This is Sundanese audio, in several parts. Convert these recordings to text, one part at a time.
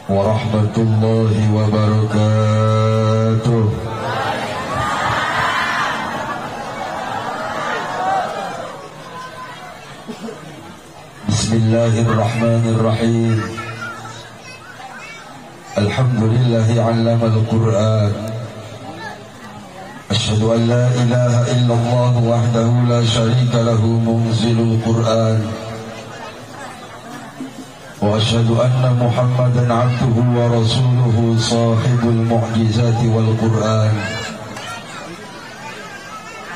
warahmatullahi wabarakatuh. Bismillahirrahmanirrahim. Alhamdulillahi 'allamal Qur'an. Asyhadu an la ilaha illallah wahdahu la syarika lahu munzilul Qur'an. Wa asyhadu anna Muhammadan 'abduhu wa rasuluhu sahibul mu'jizati wal Qur'an.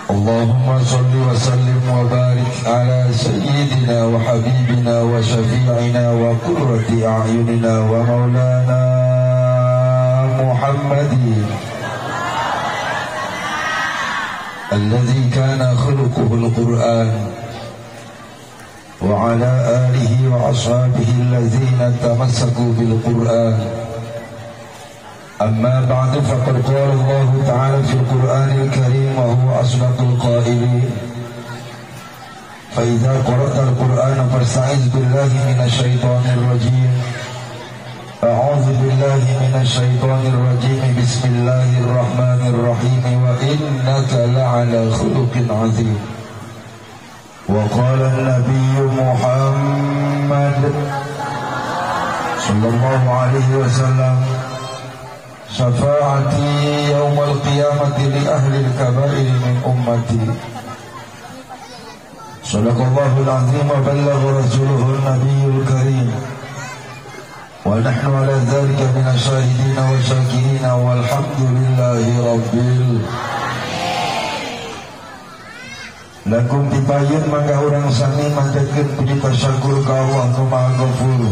Allahumma salli wa sallim wa barik ala sayyidina wa habibina wa syafi'ina wa qurrati a'yunina wa maulana Muhammadin alladhi kana khuluquhul Qur'an wa ala alihi wa ashabihi alladhina tamassaku bil Qur'an. Amma ba'du, faqad qala Allah ta'ala fil Qur'anil Karim wa huwa asdaqul qailin. Fa idza qara'ta al-Qur'ana fasta'iz billahi minasy syaithanir rajim. A'udzu billahi minasy syaithanir rajim. Bismillahirrahmanirrahim. Wa innaka la'ala khuluqin 'azim. Wa qala an-nabiyyu Muhammad sallallahu alaihi wasallam, syafaati yaumal qiyamati li ahli al-kabairi min ummati. Sadaqallahul azim wa ballagha rasuluhun nabiyul karim. Wa nahnu ala dzalika minasyahidin wa syakirin walhamdulillahi rabbil. Lakum tipayun mangga urang sami manjatkeun puji tasyakur ka Allah nu Maha Ghafur.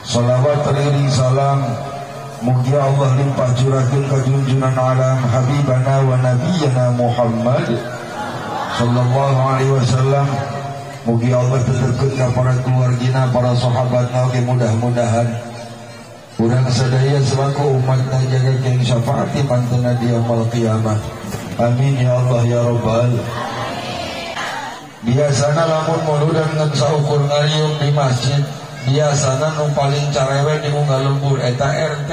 Salawat teriring salam mugi Allah limpah curahkeun ka junjunan alam habibana wa nabiyana Muhammad sallallahu alaihi wasallam. Mugi Allah tetepkeun ka para keluargina, para sahabatna oge, mudah-mudahan urang sadaya selaku umatna jaga jeung syafaati mantena di yaumul qiyamah. Amin ya Allah ya rabbal. Biasana lamun muludan ngan saukur ngariung di masjid, biasana nu paling carewet di unggal lembur eta RT.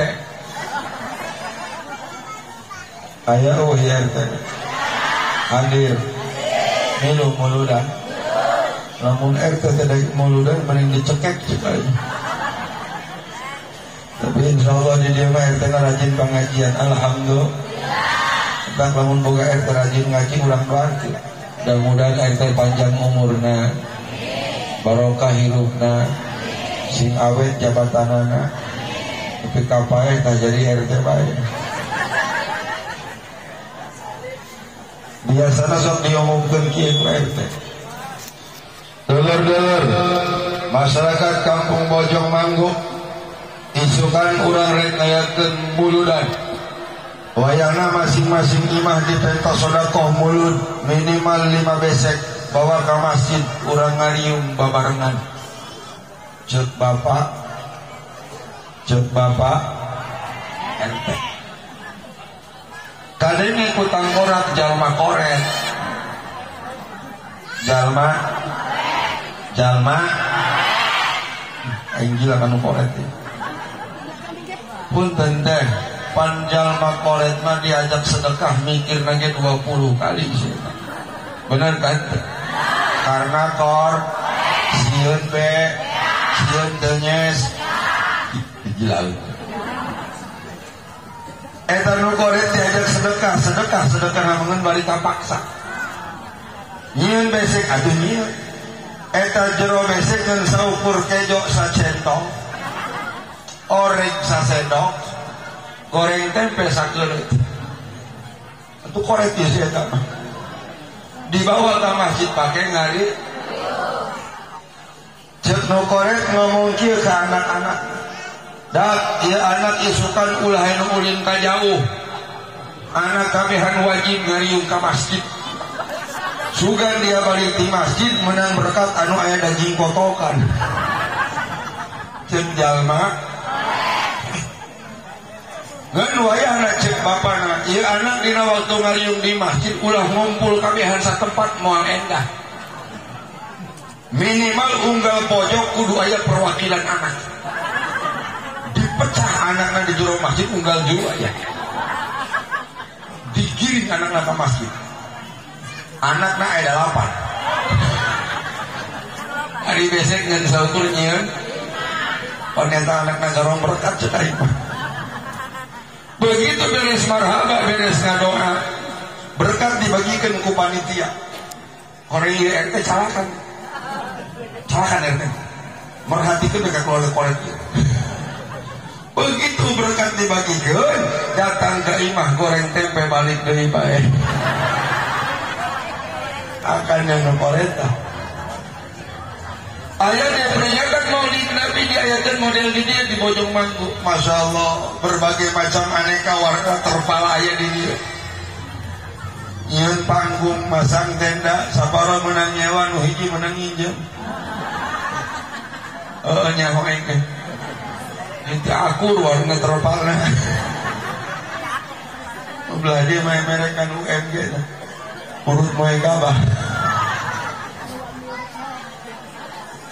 Aya eueuh RT. Hadir. Milu muludan. Lamun RT teh muludan mending dicekek cek aja. Tapi insyaallah di dieu mah RT na rajin pengajian, alhamdulillah. Tah lamun boga RT rajin ngaji urang doakeun. Mudah-mudahan RT panjang umurna, barokah hirupna, sing awet jabatanana. Tapi kapaeh tah jadi RT bae. Biasana sok diomongkeun kieu ku RT. Dulur-dulur masyarakat kampung Bojong Manggu, isukan urang rek ngayakeun muludan. Wayangna masing-masing imah dipentos sedekah mulud minimal 5 besek bawa ke masjid urang ngariung babarengan. Cek bapak, cek bapak RT. Kadenge ku tangkorak jalma koret. Jalma jalma aing gila kanu koret. Punten teh, pan jalma koret mah diajak sedekah mikir lagi 20 kali sih. Bener kan? Karena kor sieun be, sieun teu nyes. Gila. Eta nu koret diajak sedekah, sedekah, sedekah namun bari kapaksa. Nyieun besek atuh nyieun. Eta jero besek ngan saukur kejo sacentong, orek sasendok, goreng tempe sakeureut. Atuh koret ieu si eta mah. Dibawa ka masjid pake ngari. Ceuk nu koret ngomong kieu ka anak-anak. Dak ieu anak isukan ulah nu ulin ka jauh. Anak kabehan wajib ngariung ka masjid. Sugan dia balik di masjid menang berkat anu aya daging kotokan. Ceuk jalma ngan wayahna ceuk bapana, ieu anak dina waktu ngariung di masjid ulah ngumpul kabehan satempat moal endah. Minimal unggal pojok kudu aya perwakilan anak. Dipet Pecah anakna di jero masjid unggal juru aya. Digiring anakna ke masjid. Anakna aya 8. Ari besek ngan saukur nyieun. Ternyata anakna garong berkat cek aing mah. Begitu beres marhaba, beres ngadoa, berkat dibagikan ku panitia. Korea RT calakan. Calakan RT. Merhatikan mereka keluarga korek. Begitu berkat dibagikan, datang ke imah goreng tempe balik deui bae. Akan yang ngekoreta. Ayat yang peringatan Maulid Nabi diayatkan model di dia di Bojong Manggu. Masya Allah, berbagai macam aneka warna terpal ayat di dia. Nyeun panggung, masang tenda, sabara menang nyewa, nu hiji menang nginjem. Nyaho aing. Itu akur warna terpalna. Belah dia main merekan UMG. Urut moe gabah.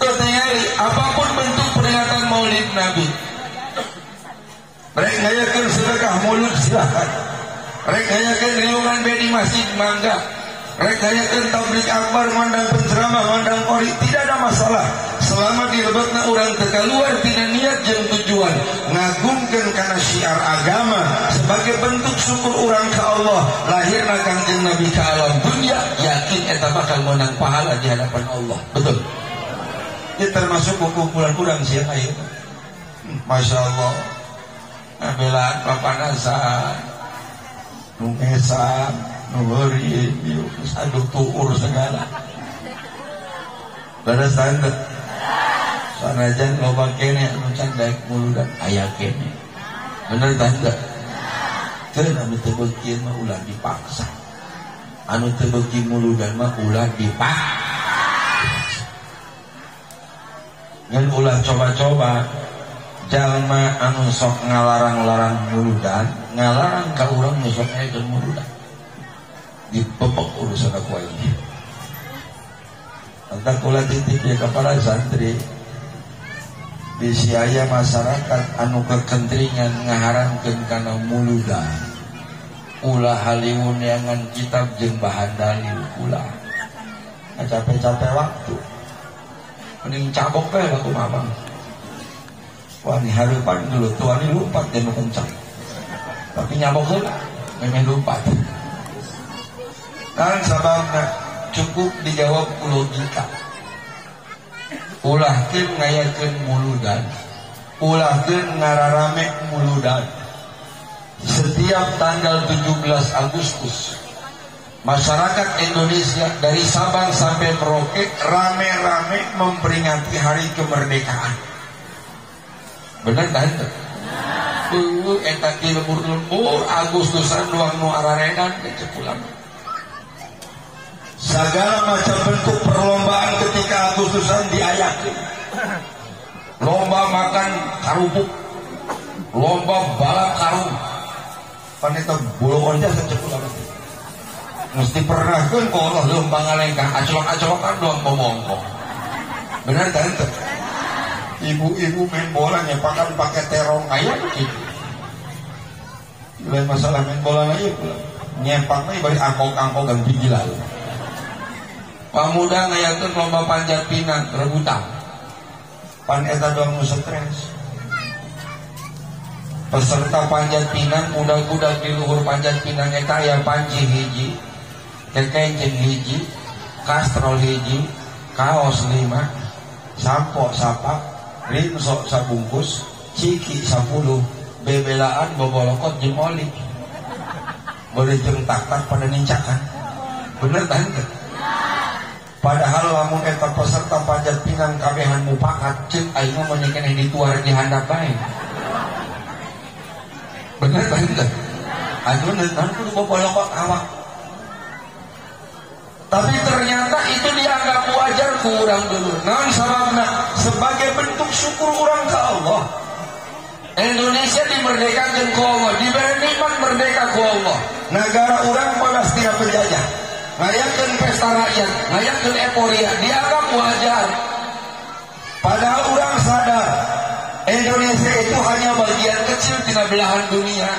Tinggali apapun bentuk peringatan Maulid Nabi. Rek ngayakeun sedekah mulut silakan. Rek ngayakeun riungan be di masjid mangga. Rek ngayakeun tabligh akbar ngondang penceramah ngondang qori tidak ada masalah. Selama dilebetna urang teu kaluar tina niat jeung tujuan ngagungkeun kana syiar agama sebagai bentuk syukur urang ka Allah lahirna Kangjeng Nabi ka alam dunia, yakin eta bakal menang pahala di hadapan Allah. Betul. Ini termasuk kumpulan kurang siang ayeuna. Masya Allah. Ngabelaan papanasan, nu ngesan, nu heuri, aduh tuur segala. Beres tante. Sanajan loba kene anu can daek muludan aya kene. Bener tante. Keun anu teu beuki mah ulah dipaksa. Anu teu beuki muludan mah ulah dipaksa. Ngan ulah coba-coba jalma anu sok ngalarang-larang muludan, ngalarang ka urang nu sok ngayakeun muludan. Dipepek urusan aku aing. Entar kula titip ya ka para santri. Bisi aya masyarakat anu kekentringan ngaharamkeun kana muludan. Ulah haliwun neangan kitab jeung bahan dalil ulah. Capek-capek waktu. Mending cabok bae lah kumaha bang. Wani harupan dulu tuan ini lompat dan kencang. Tapi nyabok heula memeh lompat. Kan sababna cukup dijawab ku logika. Ulahkeun ngayakeun muludan. Ulahkeun ngararame muludan. Setiap tanggal 17 Agustus masyarakat Indonesia dari Sabang sampai Merauke rame-rame memperingati hari kemerdekaan. Bener kan? Eta ki lembur-lembur Agustusan doang nu araredan cek ulang. Segala macam bentuk perlombaan ketika Agustusan diayakeun. Lomba makan karupuk, lomba balap karung. Pan eta bolongan jasa cek ulang. Mesti pernah kan kalau lomba ngalengkah acolok-acolokan doang bomongkong. Bener kan? Ibu-ibu main bola nyepakan pakai terong ayam gitu. Lain masalah main bola aja pula. Nyepaknya bari angkok-angkok ganti gila. Pamuda ngayakeun lomba panjat pinang rebutan. Pan eta doang nu stres. Peserta panjat pinang udag-udag di luhur panjat pinang eta aya panci hiji, kekenceng hiji, kastrol hiji, kaos 5, sampo sapak, rinso sabungkus, ciki 10, bebelaan bobolokot jeung oli. Boleh jeung tak-tak pada nincakan. Bener tante? Padahal lamun eta peserta panjat pinang kabehan mupakat ceuk aing mah meuni keneh dituar di handap bae. Bener tante? Atuh naon kudu bobolokot awak. Tapi ternyata itu dianggap wajar ku urang dulu. Naon sababna? Sebagai bentuk syukur urang ke Allah. Indonesia dimerdekakan ku Allah, diberi nikmat merdeka ku Allah. Negara urang bebas tina penjajah. Ngayakeun pesta rakyat, ngayakeun euforia, dianggap wajar. Padahal urang sadar Indonesia itu hanya bagian kecil tina belahan dunia.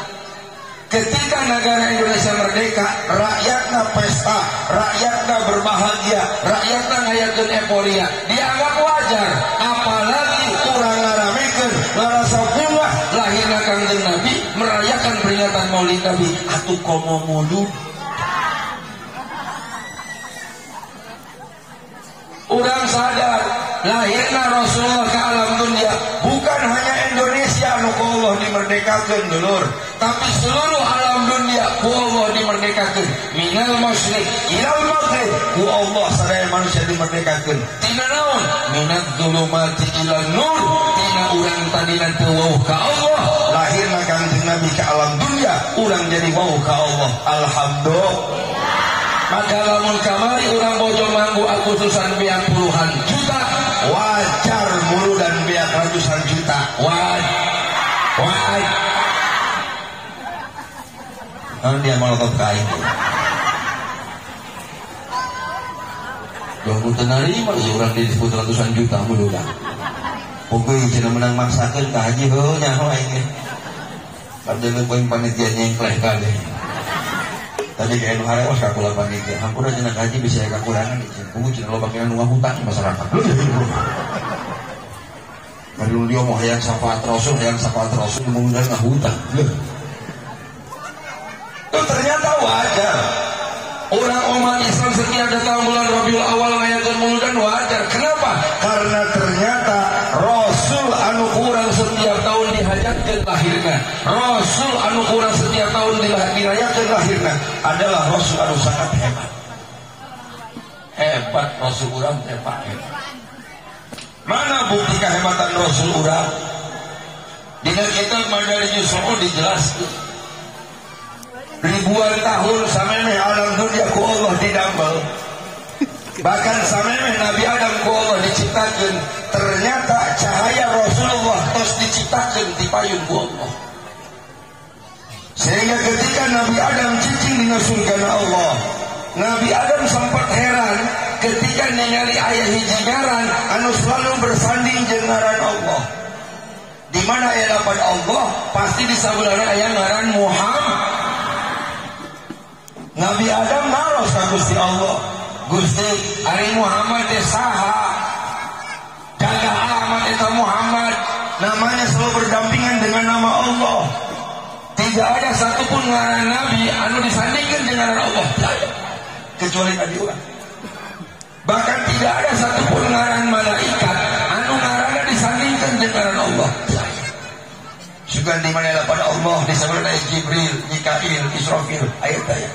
Ketika negara Indonesia merdeka, rakyatnya pesta, rakyatnya berbahagia, rakyatnya ngayakeun euforia, dianggap wajar. Apalagi urang ngaramekeun, ngarasa bungah lahirna Kangjeng Nabi, merayakan peringatan Maulid Nabi, atuh komo mulud. Urang sadar lahirna Rasulullah ke alam dunia bukan hanya Indonesia anu ku Allah dimerdekakeun dulur, tapi seluruh alam dunia ku Allah dimerdekakeun. Minal masyriq ilal maghrib, ku Allah sadaya manusia dimerdekakeun. Tina naon? Minad dzulumati ilal nur, tina urang tadina teu wauh ka Allah, lahirna Kangjeng Nabi ke alam dunia, urang jadi wauh ka Allah. Alhamdulillah. Maka lamun kamari urang Bojongmanggu Agustusan beak puluhan juta, wajar muludan beak ratusan juta. Wajar. Kan dia melotot ka aing. Dong teu narima ieu urang disebut ratusan juta muludan. Pokoe cenah menang maksakeun ka haji heuh nyaho aing ge. Padahal poin panitia nyengkleh kabeh. Tadi kayak nu harewas ka kula panitia. Hampura cenah haji bisa aya kakurangan cenah. Kudu cenah loba kena nu ngahutang masyarakat. Bari nu dia mau hayang syafaat Rasul, hayang syafaat Rasul mengundang ngahutang. Itu ternyata wajar. Orang umat Islam setiap datang bulan Rabiul Awal ngayakeun muludan wajar. Kenapa? Karena ternyata Rasul anu kurang setiap tahun dihajatkeun lahirna, Rasul anu kurang setiap tahun dirayakeun lahirna adalah Rasul anu sangat hebat. Hebat Rasul urang teh Pak, hebat. Mana bukti kehebatan Rasul urang? Dina kitab Madarijus Su'ud dijelaskeun. Ribuan tahun samemeh alam dunia ku Allah didamel. Bahkan samemeh Nabi Adam ku Allah diciptakeun, ternyata cahaya Rasulullah tos diciptakeun di payun ku Allah. Sehingga ketika Nabi Adam cicing dina surgana Allah, Nabi Adam sempat heran ketika ningali aya hiji ngaran anu selalu bersanding jeung ngaran Allah. Di mana aya lapan Allah, pasti di sabelahna aya ngaran Muhammad. Nabi Adam naros ka Gusti Allah, Gusti ari Muhammad teh saha? Gagah amat eta Muhammad, namanya selalu berdampingan dengan nama Allah. Tidak ada satupun ngaran Nabi anu disandingkan dengan ngaran Allah, tidak ada, kecuali Nabi urang. Bahkan tidak ada satupun ngaran malaikat anu ngaranna disandingkan dengan ngaran Allah. Sugan di mana lapan Allah di sebelah Jibril, Mikail, Israfil, ayat ayat.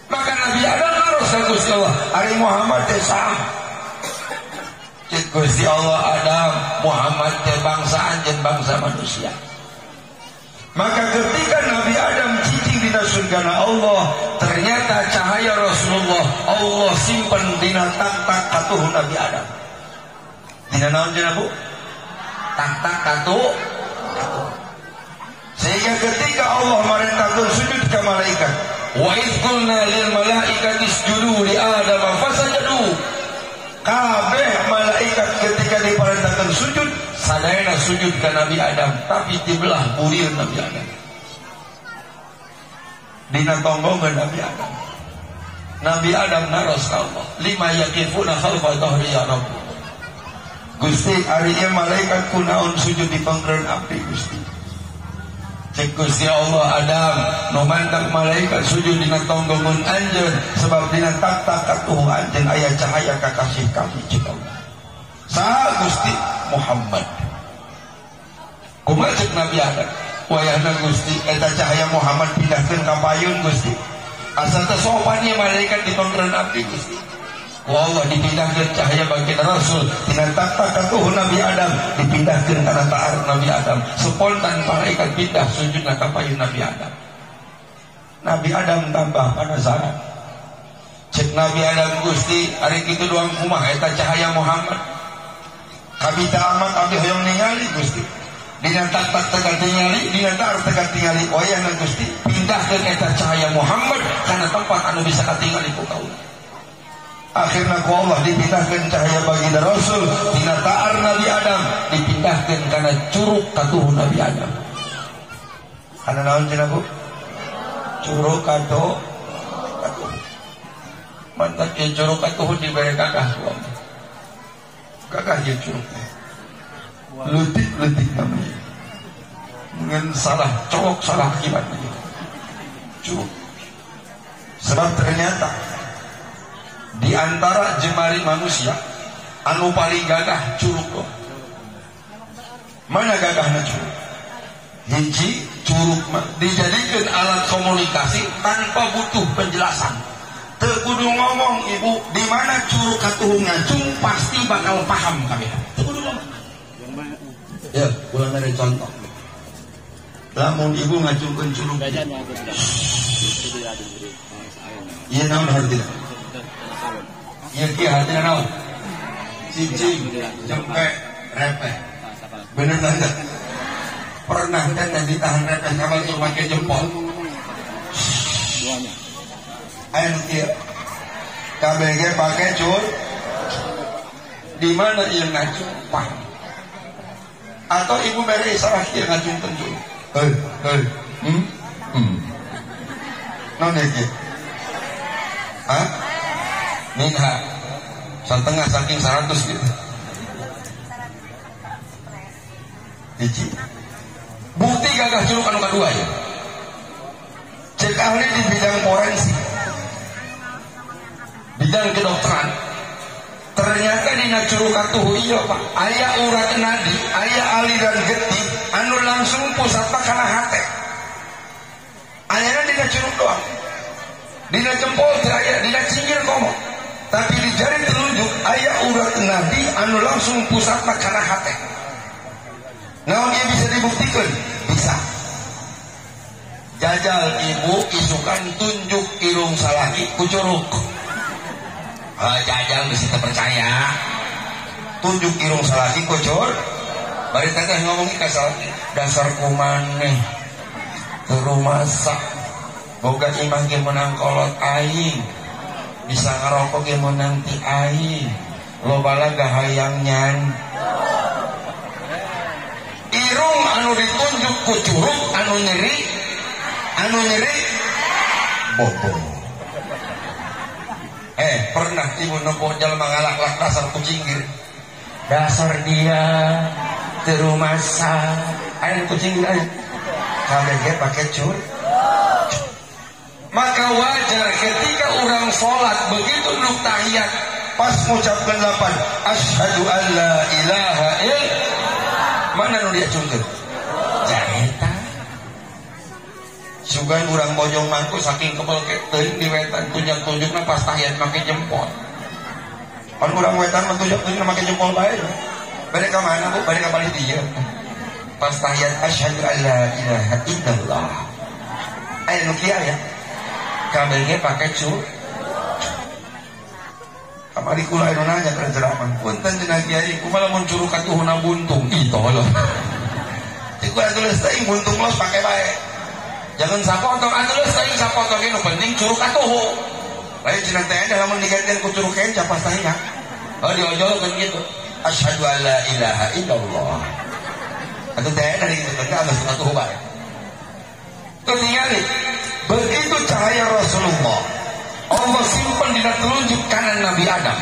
Maka Nabi Adam harus Gusti Allah, ari Muhammad teh saha? Cek Gusti Allah Adam, Muhammad teh bangsa anjeun, bangsa manusia. Maka ketika Nabi Adam cicing dina surgana Allah, ternyata cahaya Rasulullah Allah simpen dina tak-tak katuh Nabi Adam. Dina naon cenah Bu? Tak-tak katuh. Sehingga ketika Allah merintahkan sujud ke malaikat, wa idz qulna lil malaikati isjudu li Adam fasajadu. Kabeh malaikat ketika diperintahkan sujud, sadayana sujud ke Nabi Adam, tapi dibelah burir Nabi Adam. Dina tonggongan Nabi Adam. Nabi Adam naros ka Allah, lima yaqifuna khalfa dhahri ya Rabb. Gusti ari ieu malaikat kunaon sujud di pangreun abdi Gusti. Cek Gusti Allah Adam, nu mantak malaikat sujud dina tonggongan anjeun sebab dina tak-tak katuh anjeun aya cahaya kakasih kami cek Allah. Saha Gusti? Muhammad. Kumaha cek Nabi Adam? Wayahna Gusti eta cahaya Muhammad pindahkeun ka payun Gusti. Asa teu sopan ieu malaikat di pangreun abdi Gusti. Ku Allah dipindahkeun cahaya baginda Rasul tina tak-tak katuh Nabi Adam dipindahkeun kana ta'ar Nabi Adam. Spontan malaikat pindah sujudna ka payun Nabi Adam. Nabi Adam tambah penasaran. Cek Nabi Adam, Gusti ari kitu doang kumaha eta cahaya Muhammad? Kabita amat abdi hoyong ningali Gusti. Dina tak-tak teu katingali, dina ta'ar teu katingali. Wayahna Gusti pindahkeun eta cahaya Muhammad kana tempat anu bisa katingali ku kaula. Akhirnya ku Allah dipindahkan cahaya baginda Rasul tina ta'ar Nabi Adam dipindahkeun kana curug katuhu Nabi Adam. Kana naon cenah Bu? Curug katuhu. Mantap ieu curug katuhu dibere gagah ku Allah. Gagah ieu curug teh. Leutik-leutik namanya. Ngan salah cowok salah akibatnya. Curug. Sebab ternyata di antara jemari manusia anu paling gagah curug doang. Mana gagahna curug? Hiji curug mah dijadikan alat komunikasi tanpa butuh penjelasan. Teu kudu ngomong ibu, di mana curug katuhu ngacung pasti bakal paham kabeh. Teu kudu ngomong. Ya, ulang dari contoh. Lamun ibu ngacungkeun curug. Ieu naon hartina? Ieu kieu hartina naon? Cicing, jempe, repeh. Bener tanda? Pernah tanda ditahan repeh sama tuh pakai jempol. Ayo kieu. KBG pakai cur. Di mana ieu ngacung paham. Atau ibu mere salah kieu ngacungkeun curug. Hei, hei. Naon ieu? Hah? Minha setengah saking 100 gitu. Hiji. Bukti gagah curug anu kadua ya. Cek ahli di bidang forensik, bidang kedokteran, ternyata dina curug katuhu ieu Pak, aya urat nadi, aya aliran getih anu langsung pusatna kana hate. Ayana dina curug doang. Dina jempol teu aya, dina cinggir komo. Tapi di jari telunjuk aya urat nadi anu langsung pusatna kana hate. Naon ieu bisa dibuktikan? Bisa. Jajal ibu isukan tunjuk irung salaki ku curug. Jajal geus teu percaya. Tunjuk irung salaki ku curug. Bari teteh ngomong ka salaki, dasar kumaneh teu rumasak. Boga imah ge meunang kolot aing. Bisa ngarokok ge meunang ti aing. Loba laga hayang nyan. Irung anu ditunjuk ku curug anu nyeri bobo. Pernah ibu nempuh jelema ngalak-lak dasar kucinggir. Dasar dia teu rumasa. Aya kucinggir aya. KBG pakai cur. Maka wajar ketika orang sholat begitu duduk tahiyat pas mengucapkan 8 asyhadu an la ilaha illallah, mana nu diacungkeun? Jaeta. Sugan urang bojong mangku saking kebel teuing di wetan tunjang-tunjukna pas tahiyat make jempol. Pan urang wetan mah tunjuk-tunjukna make jempol bae. Bade ka mana Bu? Bade ka palih dieu. Pas tahiyat asyhadu an la ilaha illallah. Aya nu kieu ya. KBG pakai cur. Kamari kula anu nanya kana ceramah. Punten cenah kiai, kumaha lamun curug katuhuna buntung? Ih tolol. Cik kula tulis teuing buntung los pake bae. Jangan sapotong anu geus teuing sapotong nu penting curug katuhu. Lain cenah teh lamun digantian ku curug kenca pas tahiyat. Oh diojolkeun kitu. Asyhadu an la ilaha illallah. Atuh teh dari kitu teh geus katuhu bae. Ketinggalan begitu cahaya Rasulullah Allah simpan di telunjuk kanan Nabi Adam.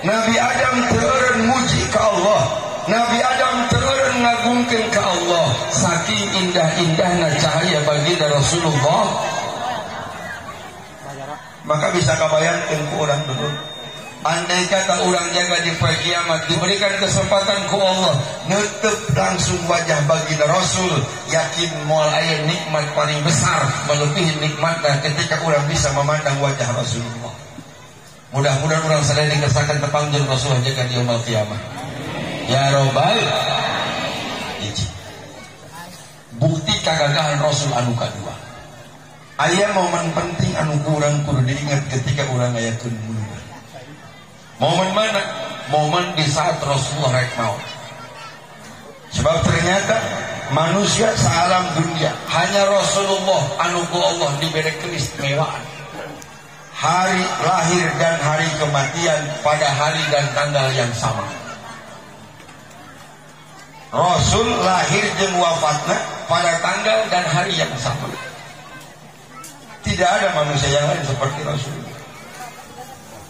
Nabi Adam teureun muji ka Allah, Nabi Adam teureun ngagungkeun ka Allah. Saking indah-indahna cahaya baginda Rasulullah, maka bisa kabayangkeun ku urang dulu. Andai kata urang jaga di poe kiamat diberikan kesempatan ku Allah nutup langsung wajah baginda Rasul, yakin moal aya nikmat paling besar melebihi nikmatna ketika urang bisa memandang wajah Rasulullah. Mudah-mudahan urang sadaya dikesakan tepang jeung Rasul jaga di yaumul kiamah. Ya robbal hiji. Bukti kagagahan Rasul anu kadua. Aya momen penting anu kurang kudu diingat ketika urang ayakeun mundur. Momen mana? Momen di saat Rasulullah rek maut. Sebab ternyata manusia sealam dunia hanya Rasulullah anu ku Allah diberi keistimewaan. Hari lahir dan hari kematian pada hari dan tanggal yang sama. Rasul lahir jeung wafatna pada tanggal dan hari yang sama. Tidak ada manusia yang lain seperti Rasul.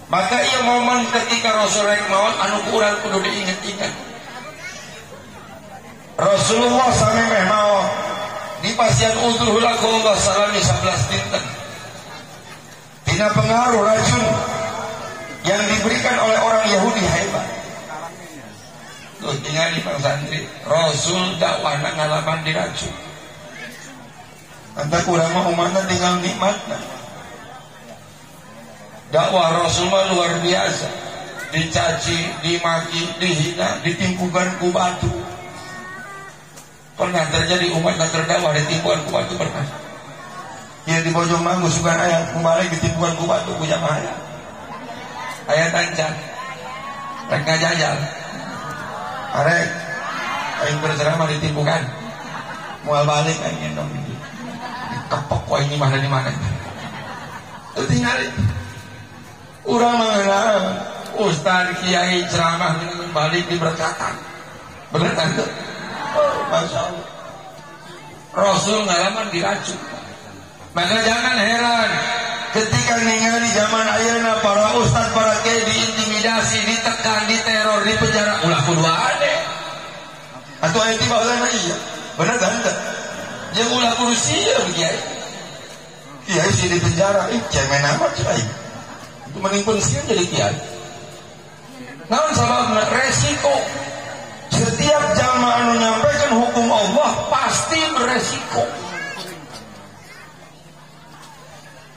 Maka ia momen ketika Rasul rek maot anu ku urang kudu diinget-inget. Rasulullah samemeh maot di pasian uzur heula ku Allah salami 11 dinten. Tina pengaruh racun yang diberikan oleh orang Yahudi hebat. Tuh tinggal di Pak Santri, Rasul dakwahna ngalaman diracun. Anta kurang mah umatna tinggal nikmatna. Dakwah Rasul mah luar biasa. Dicaci, dimaki, dihina, ditimpukan ku batu. Pernah terjadi umat yang terdakwah ditimpukan ku batu pernah. Ya di Bojong Manggu sugan aya kembali ditimpukan ku batu ku jamaah aya. Aya tancap. Rek ngajajal. Arek aing berceramah ditimpukan. Moal balik aing gendong iki. Dikepok ku aing imahna di mana. Teu tingali. Urang mah ngeunaan ustad kiai ceramah balik diberkatan. Bener kan tuh? Oh, Masya Allah. Rasul ngalaman diracun. Maka jangan heran ketika ningali zaman ayeuna para ustad, para kiai diintimidasi, ditekan, diteror, dipenjara, ulah kudu ade. Atuh aya ti baheulana iya. Bener kan teu? Jeung ulah kudu sieun kiai. Kiai sih dipenjara, ih cemen amat cenah. Itu mending pensiun jadi kiai. Naon sababna? Resiko. Setiap jamaah anu nyampaikan hukum Allah pasti beresiko.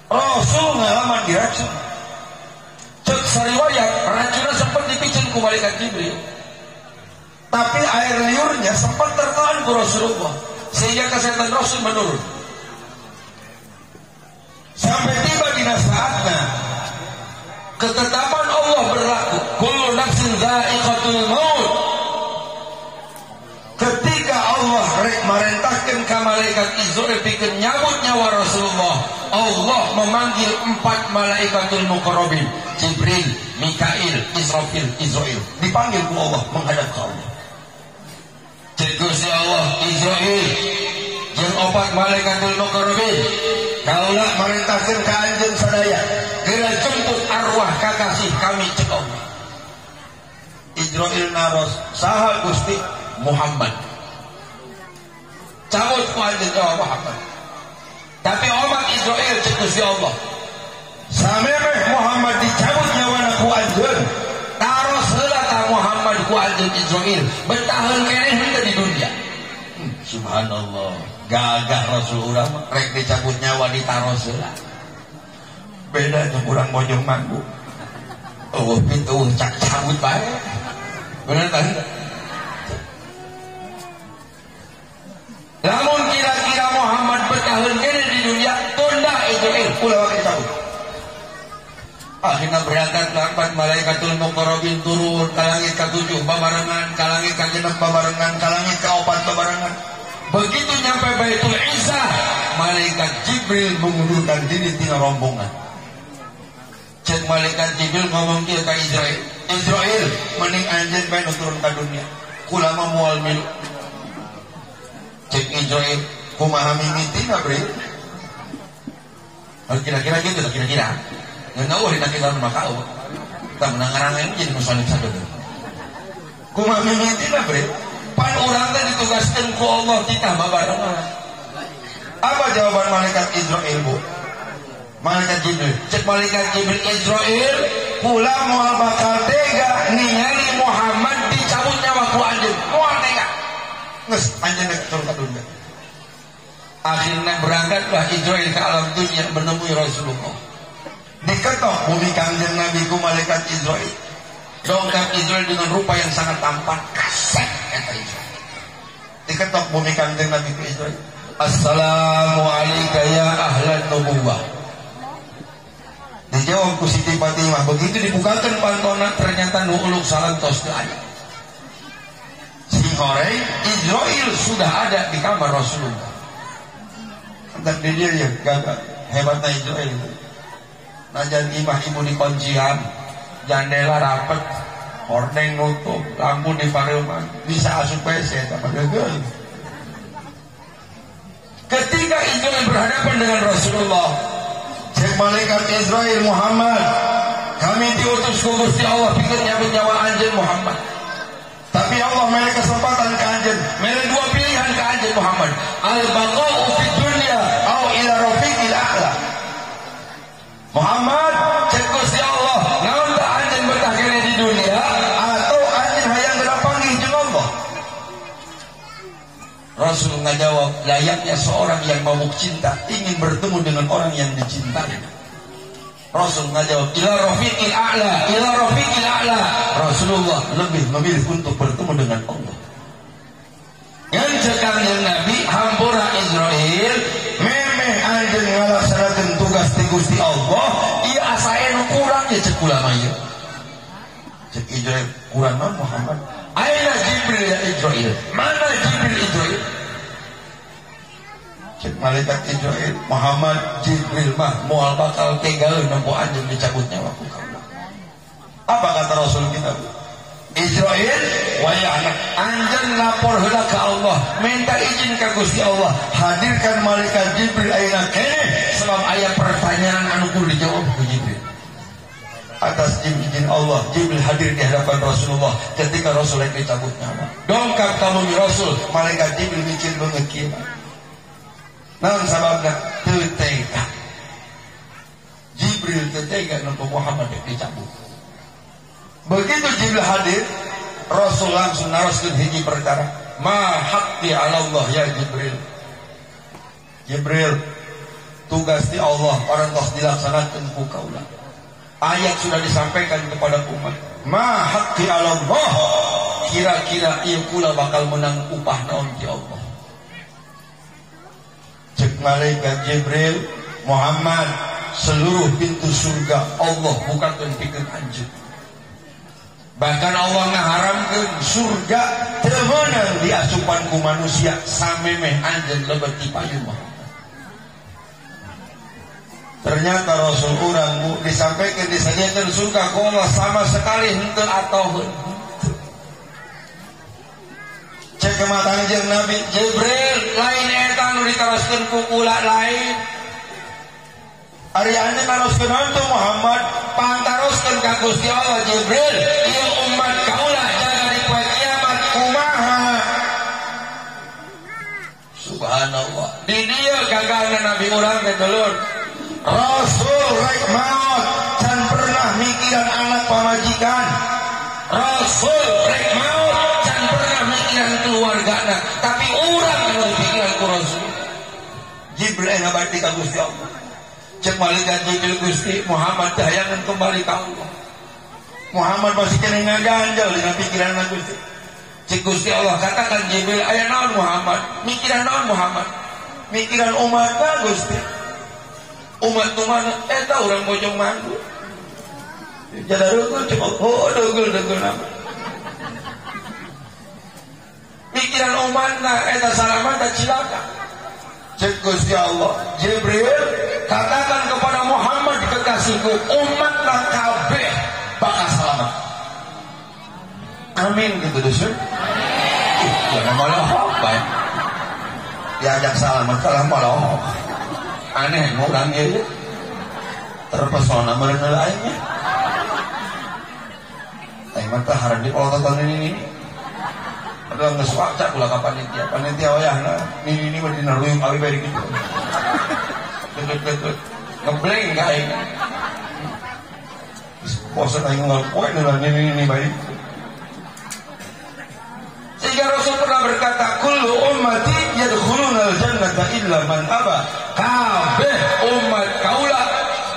Rasul ngalaman diracun. Cek sariwayat, racunnya sempat dipicin ku malaikat Jibril. Tapi air liurnya sempat tertelan ku Rasulullah sehingga kesehatan Rasul menurun. Sampai tiba di saatnya ketetapan Allah berlaku, kullu nafsin dha'iqatul maut. Ketika Allah rek merintahkan ke malaikat Izrail pikeun nyabut nyawa Rasulullah, Allah memanggil 4 malaikatul muqarrabin, Jibril, Mikail, Israfil, Izrail. Dipanggil ku Allah menghadap ke Allah. Cek Gusti Allah, Izrail jeung 4 malaikatul muqarrabin, kaula merintahkeun ka anjeun sadaya, geura jemput arwah kakasih kami cek Allah. Izrail naros, saha Gusti? Muhammad. Cabut ku anjeun nyawa Muhammad. Tapi omat Israel cek Gusti Allah, samemeh Muhammad dicabut nyawana ku anjeun, taros heula ta Muhammad ku anjeun Israel, betaheun keneh henteu di dunia. Subhanallah, gagah Rasul urang rek dicabut nyawa ditaros heula. Beda jeung urang Bojong Manggu. Eueuh pintu cak cabut bae. Bener kan? Lamun kira-kira Muhammad bertahan kene di dunia, tunda Israel ulah wake cabut. Akhirnya berangkat 4 malaikatul muqarrabin turun ka langit ka-7 babarengan, ka langit ka-6 babarengan, ka langit ka-4 babarengan. Begitu nyampe Baitul Izzah, malaikat Jibril mengundurkan diri tina rombongan. Cek malaikat Jibril ngomong kieu ka Israel, Israel mending anjeun bae nu turun ka dunia. Kula mah moal milu. Cek Israel kumaha mimitina bre? Kira-kira gitu lah kira-kira. Nggak tahu dina kita mah kau. Kita menang ngarang jadi musonib sadodo. Kumaha mimitina bre? Pan urang teh ditugaskeun ku Allah titah babarengan. Apa jawaban malaikat Israel bu? Malaikat Jibril. Cek malaikat Jibril, Israel kula moal bakal tega ningali Muhammad dicabut nyawa ku anjeun. Moal tega. Nges anjeun rek turun ka dunia. Akhirnya berangkatlah Israel ke alam dunia menemui Rasulullah. Diketok bumi Kangjeng Nabi ku malaikat Israel. Dongkap Israel dengan rupa yang sangat tampan, kasep kata Israel. Diketok bumi Kangjeng Nabi ku Israel. Assalamualaikum ya ahlan nubuwah. Dijawab ku Siti Fatimah. Begitu dibukakan pantona ternyata nu uluk salam tos teu aya. Sihoreng Israel sudah ada di kamar Rasulullah. Dan dia ya gagah hebatnya Israel itu. Najan imah ibu di kuncian, jandela rapet, Hordeng nutup, lampu di pareuman, bisa asup WC eta mah geugeuh. Ketika Izrail berhadapan dengan Rasulullah, cek malaikat Izrail, Muhammad, kami diutus ku Gusti Allah pikeun nyabut nyawa anjeun Muhammad. Tapi Allah mere kesempatan ke anjeun, mere dua pilihan ke anjeun Muhammad. Al-baqa'u fid dunya au ila rafiqil a'la. Muhammad, cek Gusti Allah, naon tah anjeun betah keneh di dunia atau anjeun hayang geura panggih jeung Allah? Rasul ngajawab, layaknya seorang yang mabuk cinta ingin bertemu dengan orang yang dicintai. Rasul ngajawab, ila rafiqil a'la, ila rafiqil a'la. Rasulullah lebih memilih untuk bertemu dengan Allah. Yang cek Kangjeng Nabi hampura Israel, memeh anjeun ngalaksanakeun tugas ti Gusti Allah, ieu asae nu kurang ya cek ulama ieu. Cek Israel kurang naon Muhammad? Aina Jibril ya Israel? Mana Jibril Israel? Cek malaikat Israel, Muhammad Jibril mah moal bakal tegaeun nempo anjeun dicabut nyawa ku kaula. Apa kata Rasul kita? Israel wayahna anjeun lapor heula ka Allah, minta izin ka Gusti Allah, hadirkan malaikat Jibril ayeuna keneh sebab aya pertanyaan anu kudu dijawab ku Jibril. Atas izin Allah, Jibril hadir di hadapan Rasulullah ketika Rasul rek dicabut nyawa. Dongkap ka bumi Rasul, malaikat Jibril micin beungeut kieu. Naon sababna? Teu tega. Jibril teu tega nempo Muhammad rek dicabut. Begitu Jibril hadir, Rasul langsung naroskeun hiji perkara. Ma haqqi 'ala Allah ya Jibril. Jibril, tugas di Allah parantos dilaksanakeun ku kaula. Ayat sudah disampaikan kepada umat. Ma haqqi 'ala Allah. Kira-kira ieu kula bakal menang upah naon ti Allah. Cek malaikat Jibril, Muhammad, seluruh pintu surga Allah bukakeun pikeun anjeun. Bahkan Allah ngaharamkeun surga teu meunang diasupan ku manusia samemeh anjeun lebet ti payun Muhammad. Ternyata Rasul urang bu disampaikan disadiakeun surga ku Allah sama sekali henteu atau cek kematang jeung Nabi Jibril lain eta nu ditaroskeun ku kula lain. Ari anjeun naroskeun henteu Muhammad, pantaroskeun ka Gusti Allah Jibril, ieu umat kaula jaga di poe kiamat kumaha? Subhanallah. Di dieu gagalna Nabi urang teh dulur. Rasul rek maot can pernah mikiran anak pamajikan. Rasul rek maot can pernah mikiran keluargana, tapi urang anu pikiran ku Rasul. Jibril ngabati ka Gusti Allah. Cek malaikat Jibril, Gusti Muhammad teh hayangan kembali ka Allah. Muhammad masih keneh ngaganjel dina pikiranna Gusti. Cek Gusti Allah, katakan Jibril, aya naon Muhammad? Mikiran naon Muhammad? Mikiran umatna Gusti. Umat nu mana? Eta urang Bojong Manggu. Jadareugeuh cek oh deugeuh-deugeuh nama. Mikiran umatna eta salamat cilaka. Cek Gusti Allah, Jibril, katakan kepada Muhammad kekasihku, umatna kabeh bakal selamat. Amin gitu dusun. Jangan malah apa ya? Diajak salamat kalah malah aneh orang ieu terpesona meureun aingnya. Aing mah teh hareup olototan ini. Padahal geus waca ulah ka panitia. Panitia wayahna ini mah dina ruyuk awi bae kitu. Deket-deket ngebleng ka aing. Bosan aing unggal poe lah ini bae. Sehingga Rasul pernah berkata, kullu ummati yadkhulunal jannata illa man aba. Kabeh umat kaula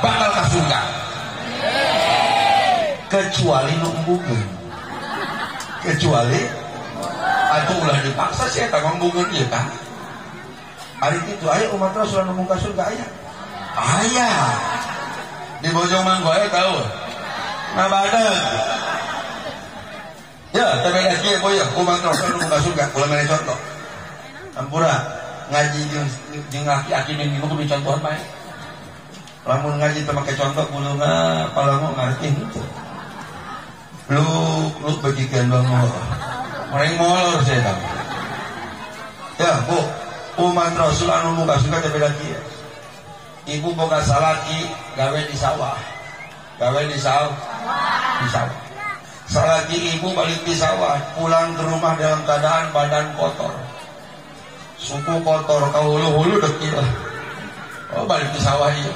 bakal ka surga. Kecuali nu embukeun. Kecuali atuh ulah dipaksa sih eta mangbukeun ieu tah. Ari kitu aya umat Rasul anu ka surga aya. Aya. Di Bojong Manggo aya tahu. Ngabadeug. Ya, tapi lagi ya, umat Rasul nu ka surga, kula mere contoh. Ampura ngaji jeung aki-aki minggu kudu contohan bae. Lamun ngaji teu make contoh kudu ngapalango ngarti henteu. Lu bagikan bang mereka molor saya tahu. Ya bu, umat Rasul anu muka suka teh beda kieu. Ibu boga salaki gawe di sawah. Gawe di sawah. Di sawah. Salaki ibu balik di sawah, pulang ke rumah dalam keadaan badan kotor. Suku kotor, kau hulu-hulu dekil. Oh balik di sawah iya.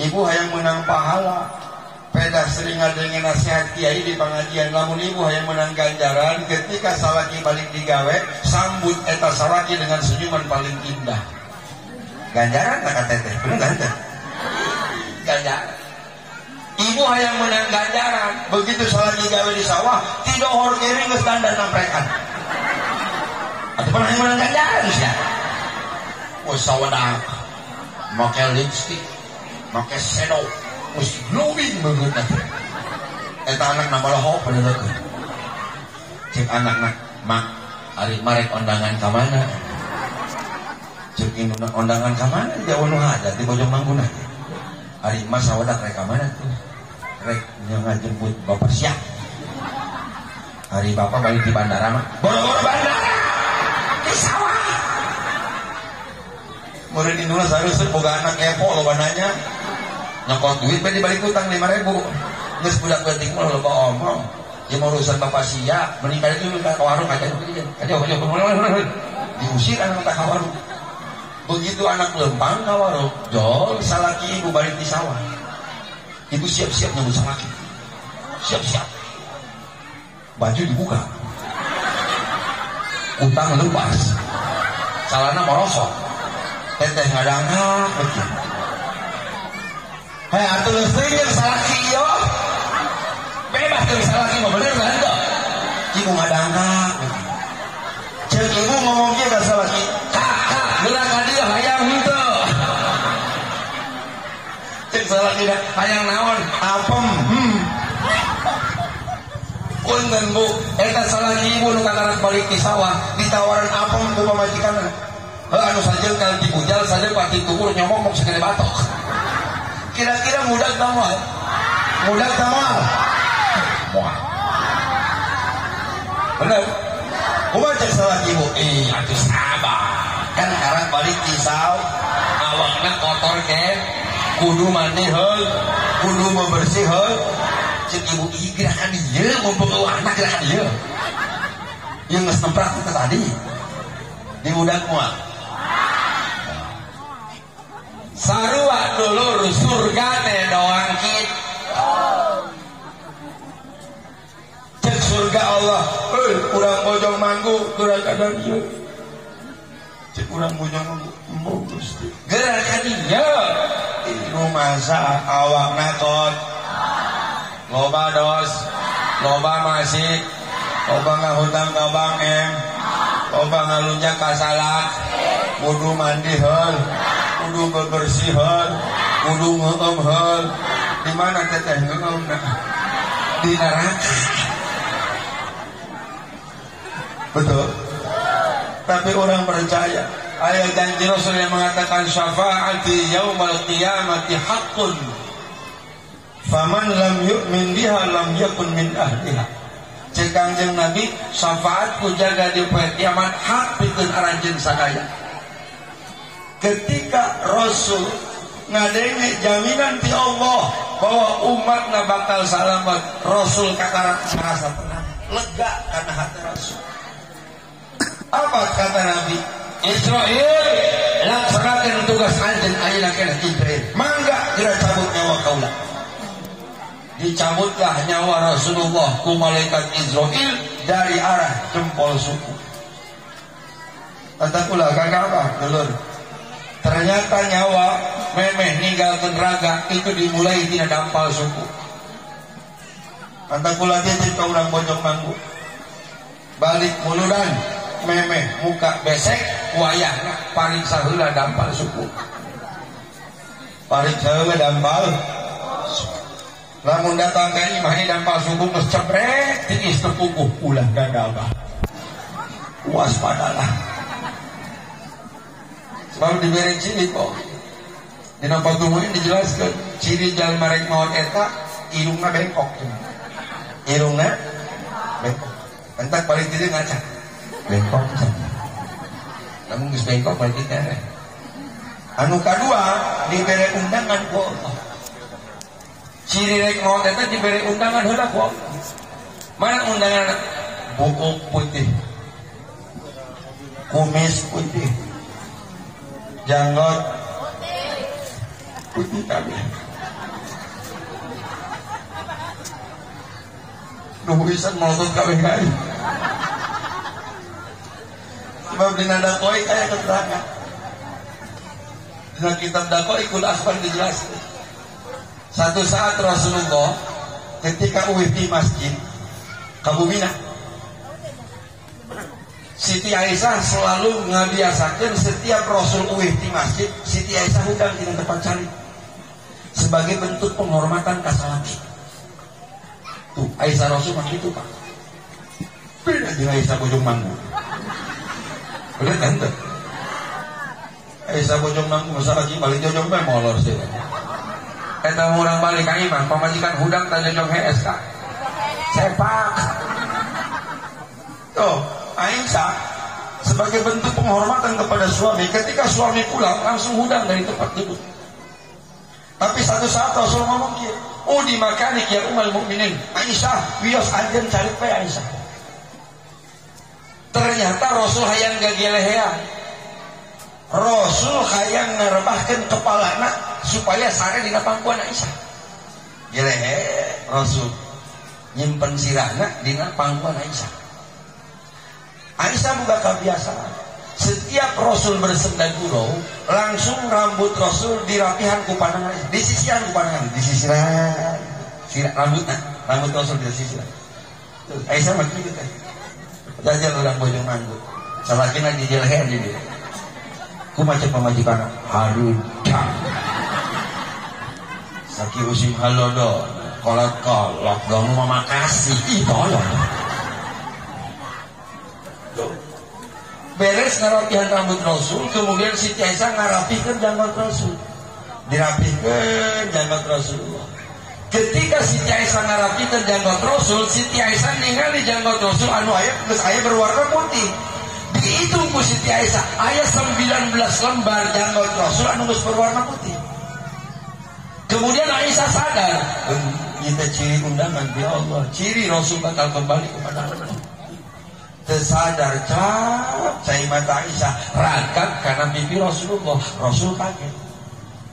Ibu hayang menang pahala. Peda sering ngadengin nasihat kiai di pengajian. Lamun ibu hayang menang ganjaran ketika salaki balik digawe, sambut eta salaki dengan senyuman paling indah. Ganjaran tak kata teh, bener nggak teh? Ganjaran. Ibu hayang menang ganjaran. Begitu salaki gawe di sawah, tidak hor kiri geus dandan namprekan. Atau pernah hayang menang ganjaran sia. Oh sawadak, make lipstick, make shadow. Mesti glowing banget eta anak nambah lohok bener tuh. Cek anak mak ari marek ondangan ka mana? Cek induna ondangan ka mana? Jauh nu hajat di Bojong Mangguna. Ari mas sawadak rek ka mana tuh? Rek ngajemput bapak siap. Ari bapak balik di bandara mah. Boro-boro bandara. Di sawah. Murid induna sareuseut boga anak kepo loba nanya. Nyokot duit bae dibalik utang 5.000. Geus budak leutik mah loba omong. Ieu mah urusan bapak sia, mending balik dulu ka warung aja. Diusir anak ka warung. Begitu anak lempang ka warung, jol salaki ibu balik di sawah. Ibu siap-siap nyambut salaki. Siap-siap. Baju dibuka. Utang lepas. Calana morosok. Teteh ngadangak begitu. Hei, atuh geus teuing jeung salaki ieu. Bebas jeung salaki mah bener kan teu? Ibu ngadangak. Ceuk ibu ngomong kieu ka salaki, "Kak, kak, geura ka dieu hayang henteu." Ceuk salaki hayang naon? Apem. Punten Bu, eta salaki ibu nu kakarak balik di sawah, ditawaran apem ku pamajikanna. Heuh anu sajeun kal dibujal sajeun pati tukur nyomong mok segede batok. Kira-kira mudah tak mual? Mudah tak mual? Mual. Bener? Kumaha cek salah ibu? Ih, atuh sabar. Kan karang balik di sawah, awakna kotor ke, kudu mandi heul, kudu bebersih heul. Cek ibu, ih gerakan ieu, mumpung eueuh anak gerakan ieu. Ieu geus nemprak teh tadi. Diudak moal. Sarua dulur surga teh doang kit. Cek surga Allah, euy urang Bojong Manggu geura ka dieu. Cek urang Bojong Manggu, embung Gusti. Geura ka dieu. Rumasa awakna kot. Loba dos, loba masih, loba ngahutang ka Bank M, loba ngalunjak ka salak, kudu mandi heul. Kudu bebersih heul, kudu ngeueum heul. Di mana teteh ngeueumna? Di neraka. Betul. Tapi orang percaya. Ayat janji Rasul yang mengatakan syafaati yaumal qiyamati haqqun. Faman lam yu'min biha lam yakun min ahliha. Cek Kangjeng Nabi, syafaatku jaga di poe kiamat hak pikeun aranjeun sadaya. Ketika Rasul ngadenge jaminan ti Allah bahwa umatna bakal selamat, Rasul kakarak merasa tenang, lega karena hati Rasul. Apa kata Nabi? Israel laksanakan tugas anjeun ayeuna keneh Jibril. Mangga geura cabut nyawa kaula. Dicabutlah nyawa Rasulullah ku malaikat Israel dari arah jempol suku. Kata kula kagak apa, dulur. Ternyata nyawa memeh ninggalkeun raga itu dimulai tina dampal suku. Kata kula titip ka urang Bojong Manggu. Balik muludan memeh muka besek wayahna pariksa heula dampal suku. Pariksa heula dampal. Lamun datang ka imah ini dampal suku geus cebrek tiis teu puguh ulah gagabah. Waspadalah. Sebab diberi ciri kok. Dina patuh ini dijelaskan ciri jalma rek maot eta irungna bengkok. Irungna bengkok. Entak paling tidak ngaca. Bengkok pisan. Lamun geus bengkok berarti teh. Anu kadua dibere undangan ku Allah. Ciri rek maot eta dibere undangan heula ku Allah. Mana undangan? Buku putih, kumis putih, janggot putih kabeh. Duh isan melotot kabeh kae. Sebab dina daqoiq aya keterangan. Dina kitab Daqoiqul Akhbar dijelaskan. Satu saat Rasulullah ketika uwih di masjid kabumina, Siti Aisyah selalu ngabiasakeun setiap Rasul uwih di masjid, Siti Aisyah hudang dina tempat cari sebagai bentuk penghormatan ka salaki. Tuh, Aisyah Rasul mah kitu, Pak. Beda jeung Aisyah Bojong Manggu. Udah tante. Aisyah Bojong Manggu masa lagi balik jojong bae molor sih. Eta urang balik ka imah pamajikan hudang tah jojong hees ka. Sepak. Tuh, Aisyah sebagai bentuk penghormatan kepada suami, ketika suami pulang langsung hudang dari tempat duduk. Tapi satu saat Rasul ngomong kieu, "Oh di makanik ya ummul mukminin." Aisyah, wios anjeun calik bae Aisyah. Ternyata Rasul hayang gagelehean. Rasul hayang ngarebahkeun kepalana supaya sare dina pangkuan Aisyah. Gelehe Rasul nyimpen sirahna dina pangkuan Aisyah. Aisyah buka kebiasaan. Setiap Rasul bersenda gurau, langsung rambut Rasul dirapihan ku pandangan, disisihan ku pandangan, disisiran. Sirah rambutna, rambut Rasul disisiran. Tuh, Aisyah mah kitu teh. Jajal urang Bojong Manggu. Salakina dijelehen di dieu. Kumaha cek pamajikan harudang. Saki usim halodo, kolot-kolot dong mah makasih. Ih, tolong. Beres ngarapihan rambut Rasul, kemudian Siti Aisyah ngarapihkeun janggot Rasul. Dirapihkeun janggot Rasulullah. Ketika Siti Aisyah ngarapihkeun janggot Rasul, Siti Aisyah ningali janggot Rasul anu aya geus aya berwarna putih. Dihitung ku Siti Aisyah, aya 19 lembar janggot Rasul anu geus berwarna putih. Kemudian Aisyah sadar, kita ciri undangan di Allah, ciri Rasul bakal kembali kepada Allah. Tersadar cap cai mata Aisyah ragap karena pipi Rasulullah. Rasul kaget.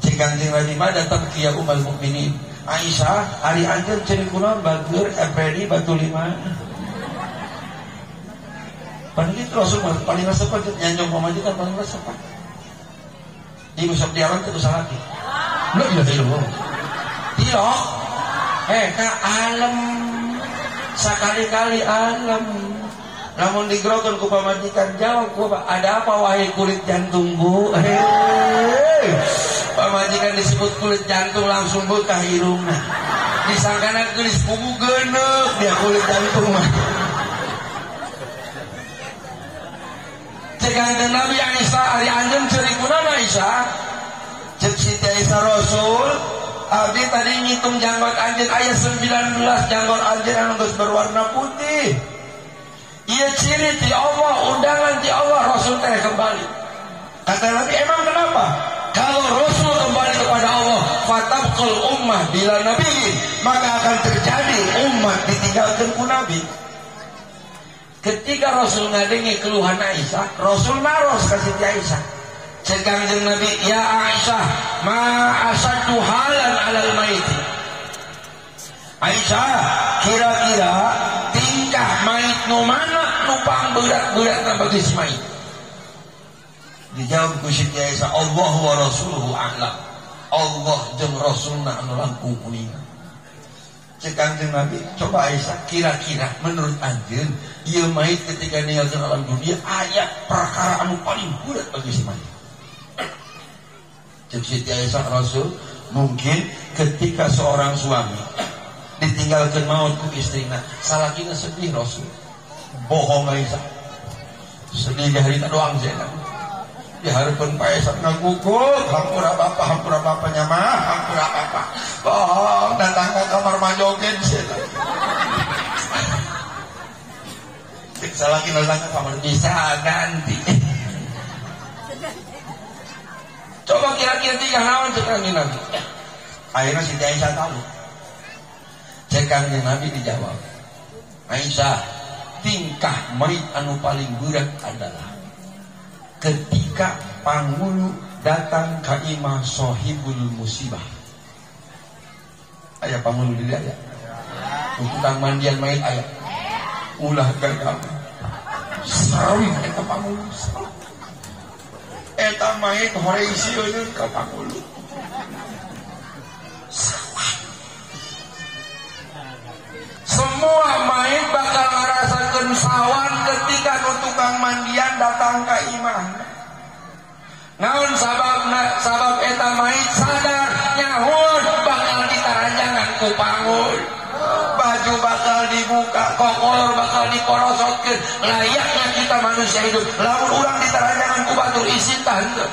Cek Kanjeng Nabi mah datang ke ummul mukminin. Aisyah, ari anjeun ciri kunaon bageur FPD batu lima. Paling itu Rasul paling resep nyanjong pamajikan paling resep. Di usap di alam teu salaki. La ilaha illallah. Tilok. Ka alam sakali-kali alam. Namun digerokan ku pamajikan jawab ku, ada apa wahai kulit jantung bu? Hei, pamajikan disebut kulit jantung langsung betah irungna. Disangkana geus pugu geuneup dia kulit jantung mah. Cek Kanjeng Nabi Aisyah, ari anjeun ceurik kunaon Aisyah? Cek Siti Aisyah Rasul, abdi tadi ngitung janggot anjeun aya 19 janggot anjeun anu geus berwarna putih. Iya ciri ti Allah, undangan ti Allah, Rasul teh kembali. Kata Nabi, emang kenapa? Kalau Rasul kembali kepada Allah, fatabqal ummah bila nabi, maka akan terjadi umat ditinggalkan ku Nabi. Ketika Rasul ngadengi keluhan Aisyah, Rasul naros ka Siti Aisyah. Cek Kanjeng Nabi, ya Aisyah, ma asaddu halan alal maiti. Aisyah, kira-kira tingkah mait nu mana nu pangberat-beratna bagi si mait? Dijawab ku Siti Aisyah, Allah wa rasuluhu a'lam. Allah jeung Rasulna anu langkung kuninga. Cek Kanjeng Nabi, coba Aisyah, kira-kira menurut anjeun ieu mait ketika ninggalkeun alam dunia aya perkara anu paling berat bagi si mait? Cek Siti Aisyah, Rasul, mungkin ketika seorang suami ditinggalkan maut ku istrina, salakina sedih Rasul. Bohong Aisyah. Sedih di hari doang sih. Diharapkan Pak Aisyah ngaguguk, hampura bapak, hampura bapaknya mah, hampura bapak. Bohong, datang ke kamar majogen sih. Cek salaki datang ke kamar bisa ganti. Coba kira-kira tiga naon cek Kanjeng Nabi. Akhirnya Siti Aisyah tahu. Cek Kanjeng Nabi dijawab. Aisyah, tingkah mayit anu paling berat adalah ketika pangulu datang ka imah sohibul musibah. Aya pangulu di dia aya. Tukang mandian mayit aya. Ulah gagal. Serem eta pangulu. Eta mayit hore isieun ka pangulu. Semua mayit bakal ngerasakeun sawan ketika nu tukang mandian datang ka imah. Naon sababna? Sabab eta mayit sadar nyahun bakal ditaranjangan ku pangul. Baju bakal dibuka, kokolor bakal diporosotkeun. Layaknya kita manusia hidup. Lamun urang ditaranjangan ku batur isin tah henteu.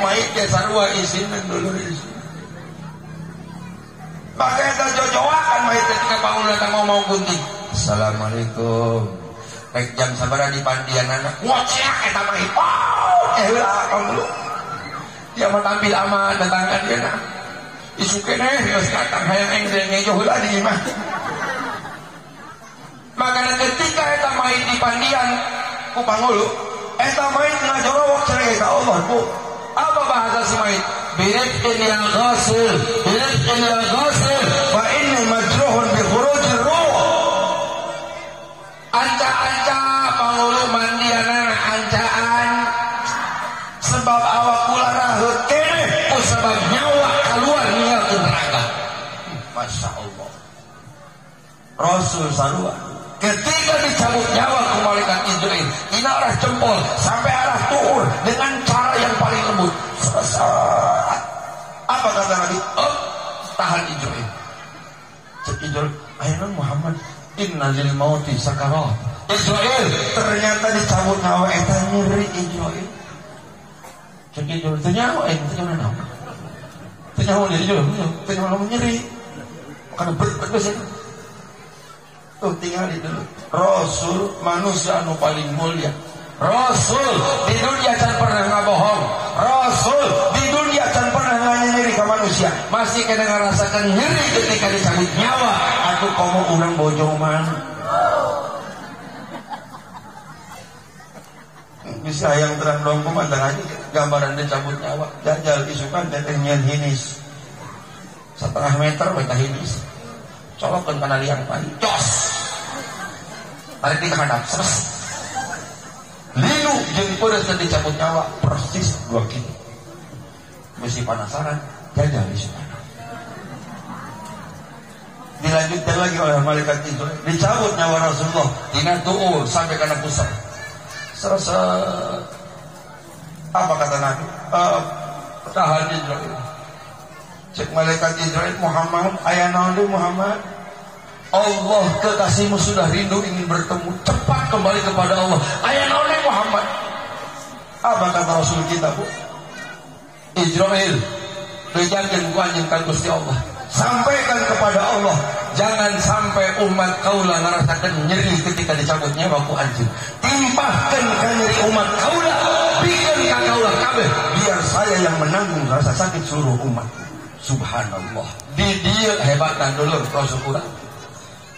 Mayit ge sarua isin dulur isin. Maka eta jojoakan mayit ketika pangul datang ngomong gunting. Assalamualaikum. Rek jam sabaraha di pandianana. Ngoceak eta mayit. Oh, heula pangulu. Dia mah tampil aman datangkan dia na. Isu keneh geus datang hayang enggreng ngejo heula di imah. Maka ketika eta mayit di pandian ku pangulu, eta mayit ngajorowok cerek ka Allah, Bu. Apa bahasa si mayit? Birifqin ya ghasil, birifqin ya ghasil, fa inni majruhun bi khurujir ruh. Anca-anca pangulu mandianana ancaan sebab awak kula raheut keneh ku sebab nyawa keluar ninggalkeun neraka. Masya Allah. Rasul sarua ketika dicabut nyawa ku malaikat Izrail, ina arah jempol sampai arah tuur dengan cara yang paling lembut. Selesai. Apa kata Nabi? Oh, tahan Izrail. Cek Izrail, ayo Muhammad, inna lil mauti sakarat. Izrail ternyata dicabut nyawa eta nyeri Izrail. Cek Izrail, teu nyawa teu nyawa. Teu nyawa Izrail, teu nyawa nyeri. Karena berbes itu. Tuh tinggal itu. Rasul manusia anu paling mulia. Rasul di dunia can pernah ngabohong. Rasul di dunia can pernah nyeri ke manusia. Masih kena ngerasakan nyeri ketika dicabut nyawa. Atuh komo urang bojong man. Bisa yang terang dong kumandang aja gambaran dicabut nyawa. Jajal isukan teteh nyen hinis. 1,5 meter we hinis. Colokkeun kana liang pari. Jos. Tarik di hadap ses. Linu jeung peureuh teu dicabut nyawa persis 2 kilo. Besi penasaran, jajal isukan. Dilanjutkan lagi oleh malaikat itu. Dicabut nyawa Rasulullah dina tuur sampai kana pusat. Selesai. Apa kata Nabi? Tahan Israel. Cek malaikat Israel, Muhammad, ayah naon deui Muhammad? Allah kekasihmu sudah rindu ingin bertemu, cepat kembali kepada Allah. Ayah naon deui Muhammad? Apa kata Rasul kita, Bu? Israel, bejakeun ku anjeun ka Gusti Allah. Sampaikan kepada Allah, jangan sampai umat kaula ngarasakeun nyeri ketika dicabut nyawa ku anjeun. Timpahkeun ka nyeri umat kaula, bikeun ka kaula kabeh, biar saya yang menanggung rasa sakit seluruh umat. Subhanallah. Di dieu hebatan dulur Rasul urang.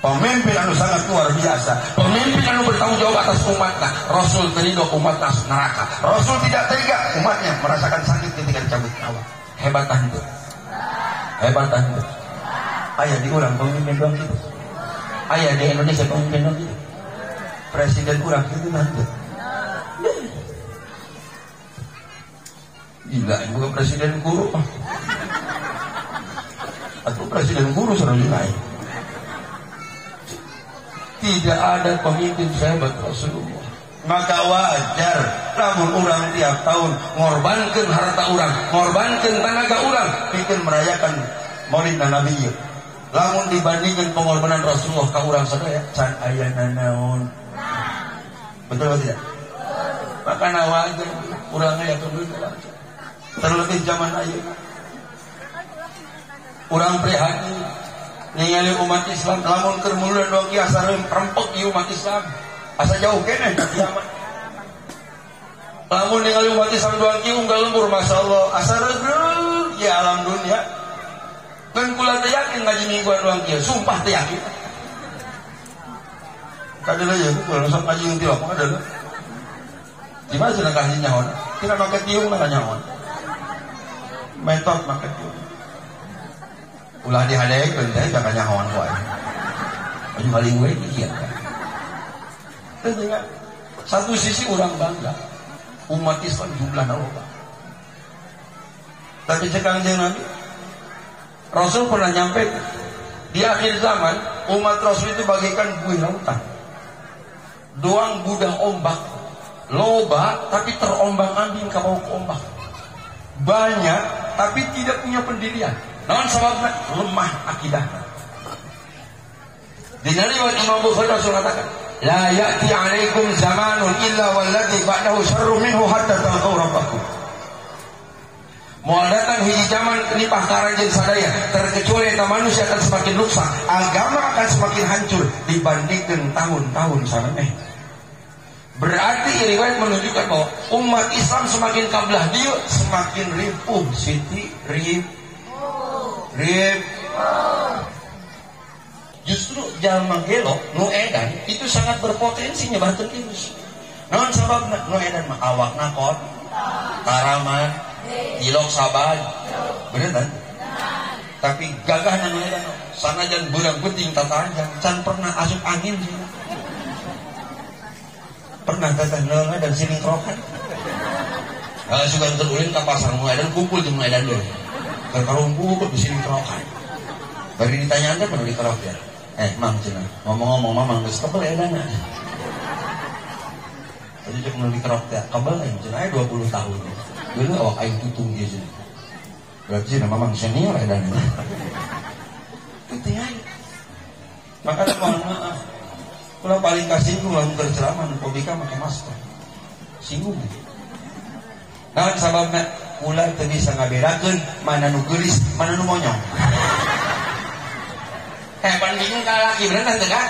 Pemimpin anu sangat luar biasa, pemimpin anu bertanggung jawab atas umatna. Rasul terido umat masuk neraka. Rasul tidak tega umatnya merasakan sakit ketika dicabut nyawa. Hebatan itu. Hebatan itu. Ayah diulang pemimpin doang gitu. Ayah di Indonesia pemimpin doang gitu. Presiden urang gitu nanti. Gila, bukan presiden guru. Atau presiden guru selalu lain. Tidak ada pemimpin sehebat Rasulullah. Maka wajar lamun urang tiap tahun ngorbankan harta urang, ngorbankan tenaga urang bikin merayakan Maulid Nabi. Lamun dibandingkan pengorbanan Rasulullah ka urang sadaya can aya nanaon. Betul atau tidak? Maka wajar urang aya kudu wajar. Terlebih zaman ayeuna. Urang prihatin ningali umat Islam lamun keur muludan doang kiasa rempek ieu umat Islam. Asa jauh keneh ka kiamat. Lamun ningali umat Islam doang kieu unggal lembur masyaallah, asa regreg ya alam dunia. Kan kula teh yakin ngaji mingguan doang kieu, sumpah teh yakin. Kadeulah ya kula sok ngaji yang tilok mah adalah. Di mana cenah kahiji nyaho? Tina make tiung mah nyaho. Mentok make tiung. Ulah dihadekeun teh jangan nyahoan ku aing. Baju paling we kieu. Teh satu sisi orang bangga umat Islam jumlahna loba. Tapi cek Kangjeng Nabi, Rasul pernah nyampe di akhir zaman umat Rasul itu bagaikan buih lautan. Doang budah ombak, loba tapi terombang-ambing ka bawah ombak. Banyak tapi tidak punya pendirian. Naon sababna? Lemah akidahna. Dina riwayat Imam Bukhari Rasul katakan, la ya'ti 'alaikum zamanun illa walladzi ba'dahu syarrun minhu hatta talqaw rabbakum. Moal datang hiji zaman nipah karanjeun sadaya, terkecuali eta manusia akan semakin rusak, agama akan semakin hancur dibandingkan tahun-tahun samemeh. Berarti riwayat menunjukkan bahwa umat Islam semakin kabelah dieu semakin ripuh siti rip rip. Justru jalma gelo nu edan itu sangat berpotensi nyebarkeun virus. Naon sababna? Nu edan mah awakna kon taraman ilok sabar, bener kan? Tapi gagah nu edan sanajan beurang penting tatanjang can pernah asup angin sih. Pernah teteh neunga dan siling kerokan. Kalau suka terulin ka pasar nu edan kumpul jeung nu edan deui. Keur karumpul di siling kerokan. Bari ditanya teh perlu dikerok ya. Mang cenah, ngomong-ngomong mamang geus kebel edana. Tadi cek nu dikerok teh kebel aing cenah aya 20 tahun. Dulu awak aing tutung ieu cenah. Berarti cenah mamang senior edana. Teu aing. Makanya mohon maaf. Kula paling kasinggung lamun keur ceramah nu pobika make masker. Singgung. Naon sababna? Kula teu bisa ngabedakeun mana nu geulis, mana nu monyong. Pan bingung ka laki bener teu kan?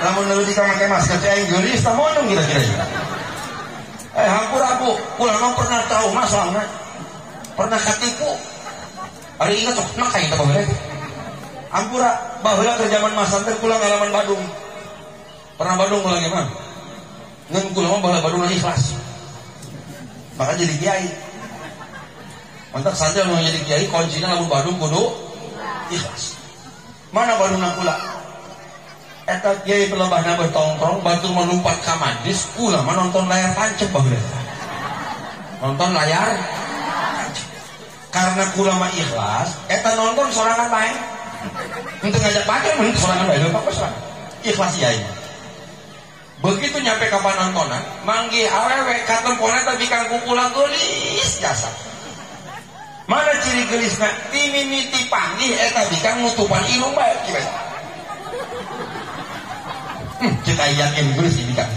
Lamun leutik make masker teh aing geulis tah monyong kira-kira. Hampura aku, kula mah pernah tahu masalahna. Pernah katipu. Ari inget sok nak aing teh baheula. Hampura baheula keur zaman masanten kula ngalaman Badung. Pernah Badung kula ge mah. Ngan kula mah baheula Badung ikhlas. Maka jadi kiai. Mantap saja mau jadi kiai kuncinya lamun Badung kudu ikhlas. Mana badungna kula? Eta kiai pelebahna bertongkrong batur melompat ka majlis, kula mah nonton layar tancep baheula. Nonton layar tancep. Karena kula mah ikhlas, eta nonton sorangan bae. Henteu ngajak batur mah sorangan bae, leupak sorangan. Ikhlas kiai. Begitu nyampe ka panontonan, manggih awewe katempona teh bikang kukula geulis jasa. Mana ciri geulisna? Timimiti panggih eta bikang nutupan irung bae kieu. Kita yakin geulis bikang.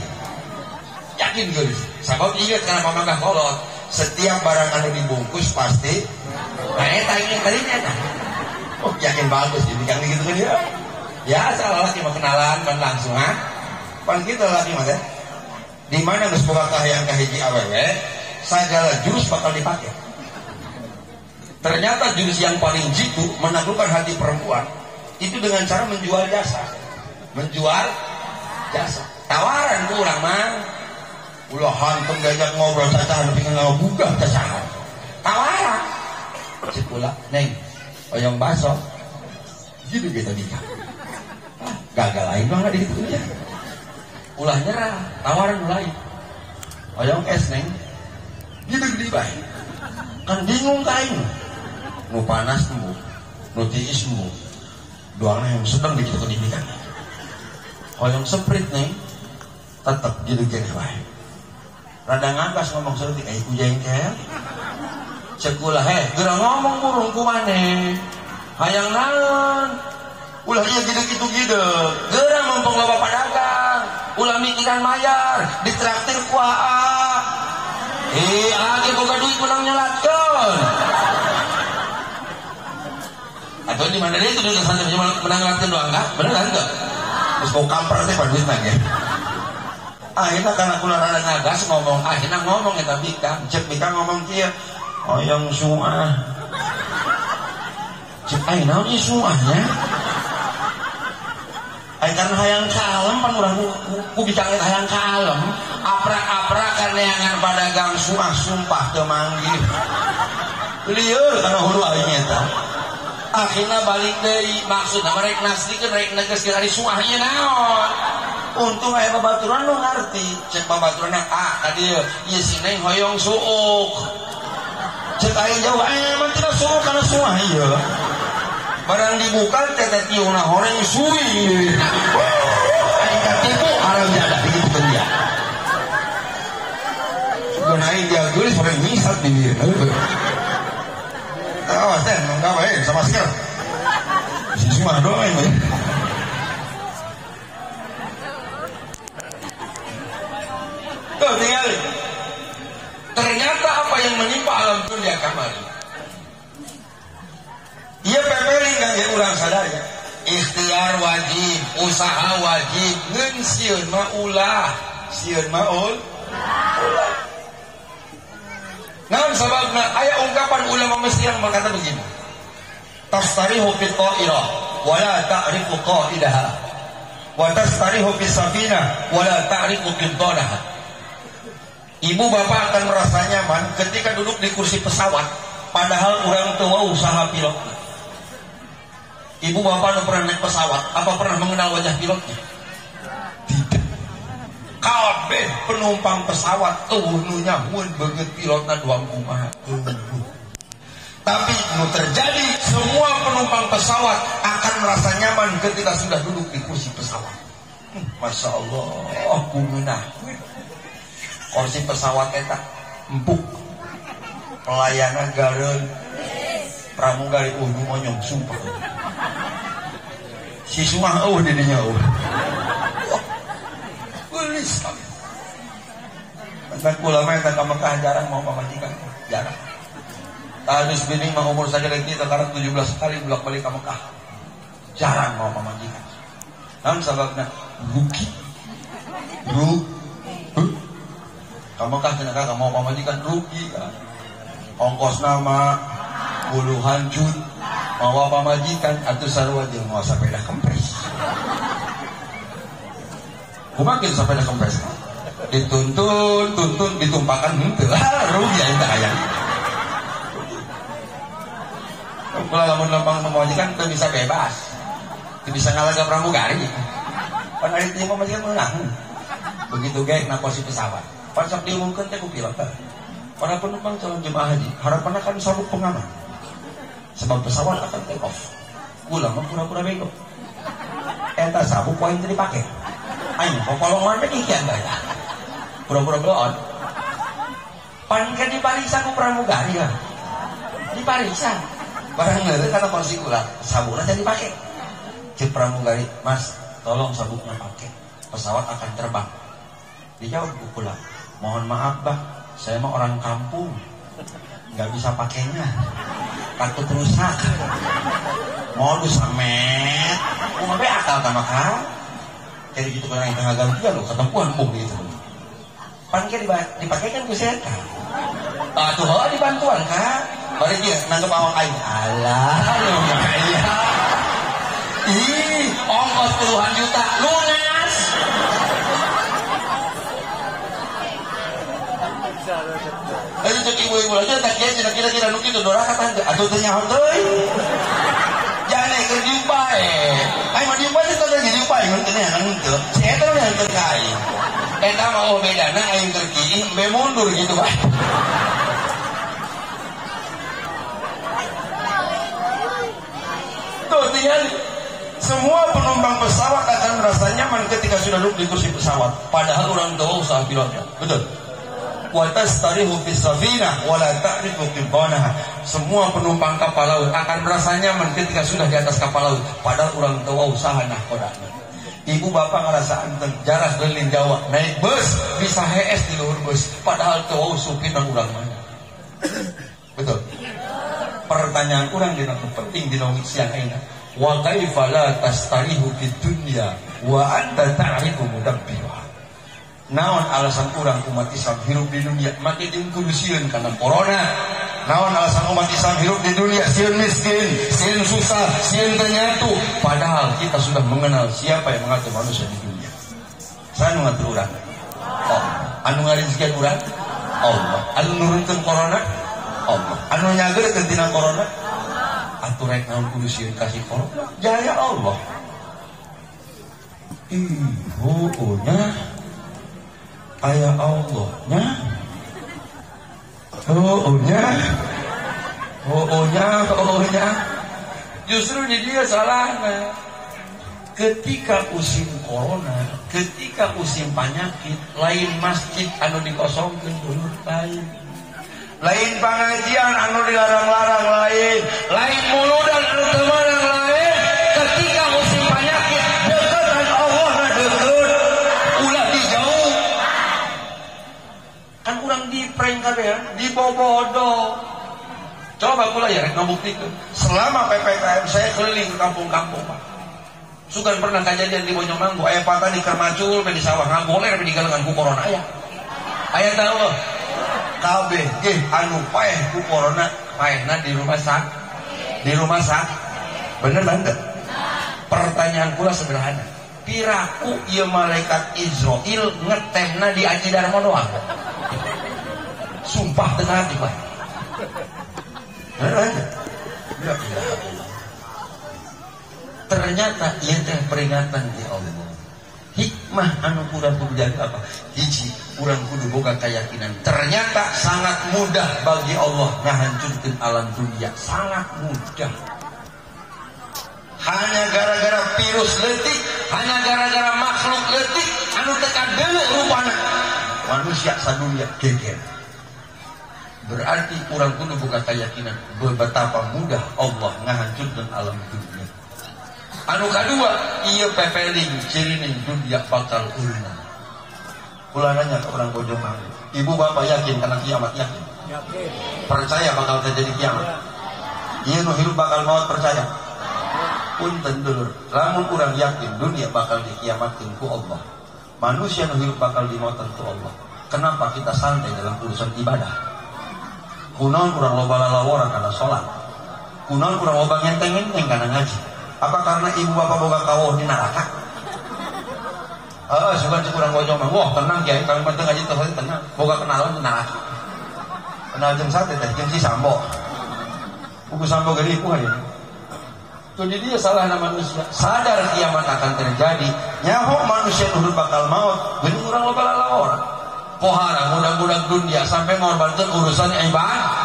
Yakin geulis. Sabab ingat kana pamanggah kolot, setiap barang anu dibungkus pasti nah eta ingin tadinya eta. Oh, yakin bagus bikang gitu kan ya. Ya asal laki mah kenalan pan langsung ha. Pan kitu laki mah teh. Di mana geus boga kahayang ka hiji awewe, sagala jurus bakal dipake. Ternyata jurus yang paling jitu menaklukkan hati perempuan itu dengan cara menjual jasa. Menjual jasa. Tawaran ku urang mah. Ulah hantem diajak ngobrol cacahan tapi ngabuga cacahan. Tawaran. Cek ulah, "Neng, oyong baso." Gitu kita nikah. Ah, gagal lain mah di ditu nya. Ulah nyerah, tawaran lain. Oyong es, Neng. Gitu gede bae. Kan bingung ka aing. Nu panas embuh, nu tiis embuh. Doangna yang sedang begitu pendidikan. Hoyong seprit nih, tetep gitu gini wae. Rada ngagas ngomong seperti kayak ku jengkel. Cek ulah heh, geura ngomong burung ku maneh. Hayang naon? Ulah ieu gitu gitu gitu. Geura mumpung loba padagang, ulah mikiran mayar, ditraktir ku aa. Aa ge boga duit menang nyelatkeun. Atau di mana dia itu duit santai menang nyelatkeun doang enggak? Bener kan enggak? Terus kau kampar teh duit nage. Akhirna kana kula rada ngagas ngomong, akhirna ngomong eta bikang, cek bikang ngomong kieu, hoyong suah. Cek aing naon ieu suahnya? Aing karena hayang ka alam pan urang ku bikang eta hayang ka alam, aprak-aprakan neangan padagang suah sumpah teu manggih. Lieur kana hulu aing eta. Akhirna balik deui, maksudna rek nastikeun rek negeskeun ari suahnya naon. Untung aya babaturan nu ngarti, cek babaturanna ah ka dieu ieu si Neng hoyong suuk. Cek aing jauh mah tina suuk kana suah ieu. Barang dibuka teh teh tiungna horeng suwi. Aing katipu haram jadah gitu kan dia. Sugan aing dia geulis horeng ngisat di dieu. Awas teh, enggak bae sama masker. Si mah doa ini. Tuh tinggal. Ternyata apa yang menimpa alam dunia kamari. Ia pepeling kan ya urang sadar ya. Ikhtiar wajib, usaha wajib, ngeun sieun mah ulah, sieun mah ulah. Naon sababna aya ungkapan ulama Mesir yang berkata begini. Tastarihu fit ta'irah wa la ta'rifu qa'idaha. Wa tastarihu fis safinah wa la ta'rifu qibdanaha. Ibu bapak akan merasa nyaman ketika duduk di kursi pesawat padahal orang tua usaha pilotnya. Ibu bapak pernah naik pesawat, apa pernah mengenal wajah pilotnya? Tidak. Kabeh penumpang pesawat eueuh nu nyahueun beungeut pilotna doang kumaha. Tapi nu terjadi semua penumpang pesawat akan merasa nyaman ketika sudah duduk di kursi pesawat. Masya Allah, kumeunah. Kursi pesawat eta empuk, pelayanan gareun, pramugari nu monyong sumpah. Si sumah eueuh di dinya eueuh. Geulis. Mantap ulama eta ka Mekah jarang mau pamajikan, jarang. Tadus bining mah umur sagede kitu karena 17 kali bolak-balik ka Mekah. Jarang mau pamajikan. Naon sababna? Rugi. Ka Mekah cenah ka mau pamajikan rugi. Ongkos nama puluhan juta mawa pamajikan atuh sarua jeung mawa sepeda kempes. Kumaha kitu sepeda kempes? Dituntun, tuntun ditumpakan henteu. Rugi aing teh hayang. Kalau lamun lempang pamajikan teu bisa bebas. Teu bisa ngalaga pramugari. Pan ari teu pamajikan meunang. Begitu ge na kursi pesawat. Pan sok diumumkeun teh ku pilot. Para penumpang calon jemaah haji harapanna kan sabuk pengaman. Sebab pesawat akan take off. Kula mah pura-pura bego. Eta sabuk poin teu dipake. Aing popolongan teh kikian bae. Pura-pura bloon. Pan ke dipariksa ku pramugari lah. Dipariksa. Barang leureut kana kursi kula, sabukna teh dipake. Ceuk pramugari, "Mas, tolong sabuknya pakai. Pesawat akan terbang." Dijawab ku kula, "Mohon maaf, Bah, saya mah orang kampung. Nggak bisa pakainya. Takut rusak." Modus samet. Kumaha be akal ka maka. Jadi gitu kan yang tengah gantian loh, ketempuan bung gitu. Pan ke dipakai kan ku setan. Atuh heuh dibantuan ka. Bari dia nangkep awak aing. Alah, lumayan. Ih, ongkos puluhan juta lunas. Ayo cek ibu-ibu aja tak kieu cenah kira-kira nu kitu doraka tah henteu. Atuh teu nyaho teuing. Jangan keur diupae. Aing mah diupae teh teh diupae mun teu neangan henteu. Si eta nu neangan ka aing. Eta mah oh bedana aing keur kieu embe mundur gitu bae. Tuh tinggal semua penumpang pesawat akan merasa nyaman ketika sudah duduk di kursi pesawat. Padahal orang tua usaha pilotnya. Betul. Wa tastarihu fis safinah wa la ta'rifu qibanaha. Semua penumpang kapal laut akan merasa nyaman ketika sudah di atas kapal laut. Padahal orang tua usaha nahkodanya. Ibu bapak ngerasa anteng jaras keliling Jawa naik bus bisa hees di luhur bus. Padahal tua supir nang urang mana. Betul. Pertanyaan urang dina penting dina siang ayeuna. Wa kaifa la tastarihu fid dunya wa anta ta'rifu mudabbirha. Naon alasan urang umat Islam hirup di dunia make jeung kudu sieun kana corona? Naon alasan umat Islam hirup di dunia sieun miskin, sieun susah, sieun teu nyatu? Padahal kita sudah mengenal siapa yang mengatur manusia di dunia. Saha nu ngatur urang? Allah. Anu ngarizkian urang? Allah. Anu nurunkeun corona? Allah. Anu nyageurkeun tina corona? Atuh rek naon kudu sieun kasih corona? Jaya Allah. Ih, heueuh nya. Aya Allah nya. Heueuh nya. Heueuh nya, heueuh nya. Justru di dia salahna. Ketika musim corona, ketika musim penyakit, lain masjid anu dikosongkeun dulur lain. Lain pengajian anu dilarang-larang lain, lain muludan anu teu meunang lain. Ketika musim penyakit, deketan Allah na deukeut, ulah dijauh. Kan urang di-prank kabeh ya, dibobodo. Coba kula ya rek ngabuktikeun. Selama PPKM saya keliling ke kampung-kampung, Pak. Sugan pernah kejadian di Bojongmanggu, aya patah di kermacul di sawah ngagoler di galengan ku corona aya. Aya tahu kabeh ge anu paeh ku corona, paehna di rumah sakit. Di rumah sakit. Bener banget. Pertanyaan kula sederhana. Piraku ieu malaikat Israil ngetehna di Aji Darmo doang. Sumpah teu hati, Pak. Bener banget. Ya Allah. Ternyata ieu teh peringatan di Allah. Hikmah anu kurang kudu jaga apa? Hiji, urang kudu boga keyakinan. Ternyata sangat mudah bagi Allah ngahancurkeun alam dunia, sangat mudah. Hanya gara-gara virus leutik, hanya gara-gara makhluk leutik anu teu kadeuleu rupana. Manusia sadunia geger. Berarti urang kudu boga keyakinan betapa mudah Allah ngahancurkeun alam dunia. Anu kadua, ieu pepeling cirining dunia bakal ulna. Kula nanya ke orang Bojongmanggu, ibu bapak yakin karena kiamat? Yakin? Yakin. Percaya bakal terjadi kiamat? Ieu nu hirup bakal maut percaya? Punten dulur, lamun urang yakin dunia bakal dikiamatkeun ku Allah, manusia nu hirup bakal dimautan ku Allah. Kenapa kita santai dalam urusan ibadah? Kunaon urang loba lalawora kana salat? Kunaon urang loba ngenteng-ngenteng kana ngaji? Apa karena ibu bapak boga kawuh di neraka? Heeh, sugan cek urang Bojong mah, wah tenang kiai, kami mah teu ngaji teh tenang, boga kenalan di neraka. Kenal jeung sate teh jeung si Sambo. Buku Sambo gede ibu aya. Tuh di dia salahna manusia. Sadar kiamat akan terjadi, nyaho manusia nu bakal maut, geuning urang loba lalawora. Pohara mudah-mudahan dunia sampai ngorbankeun urusan ibadah.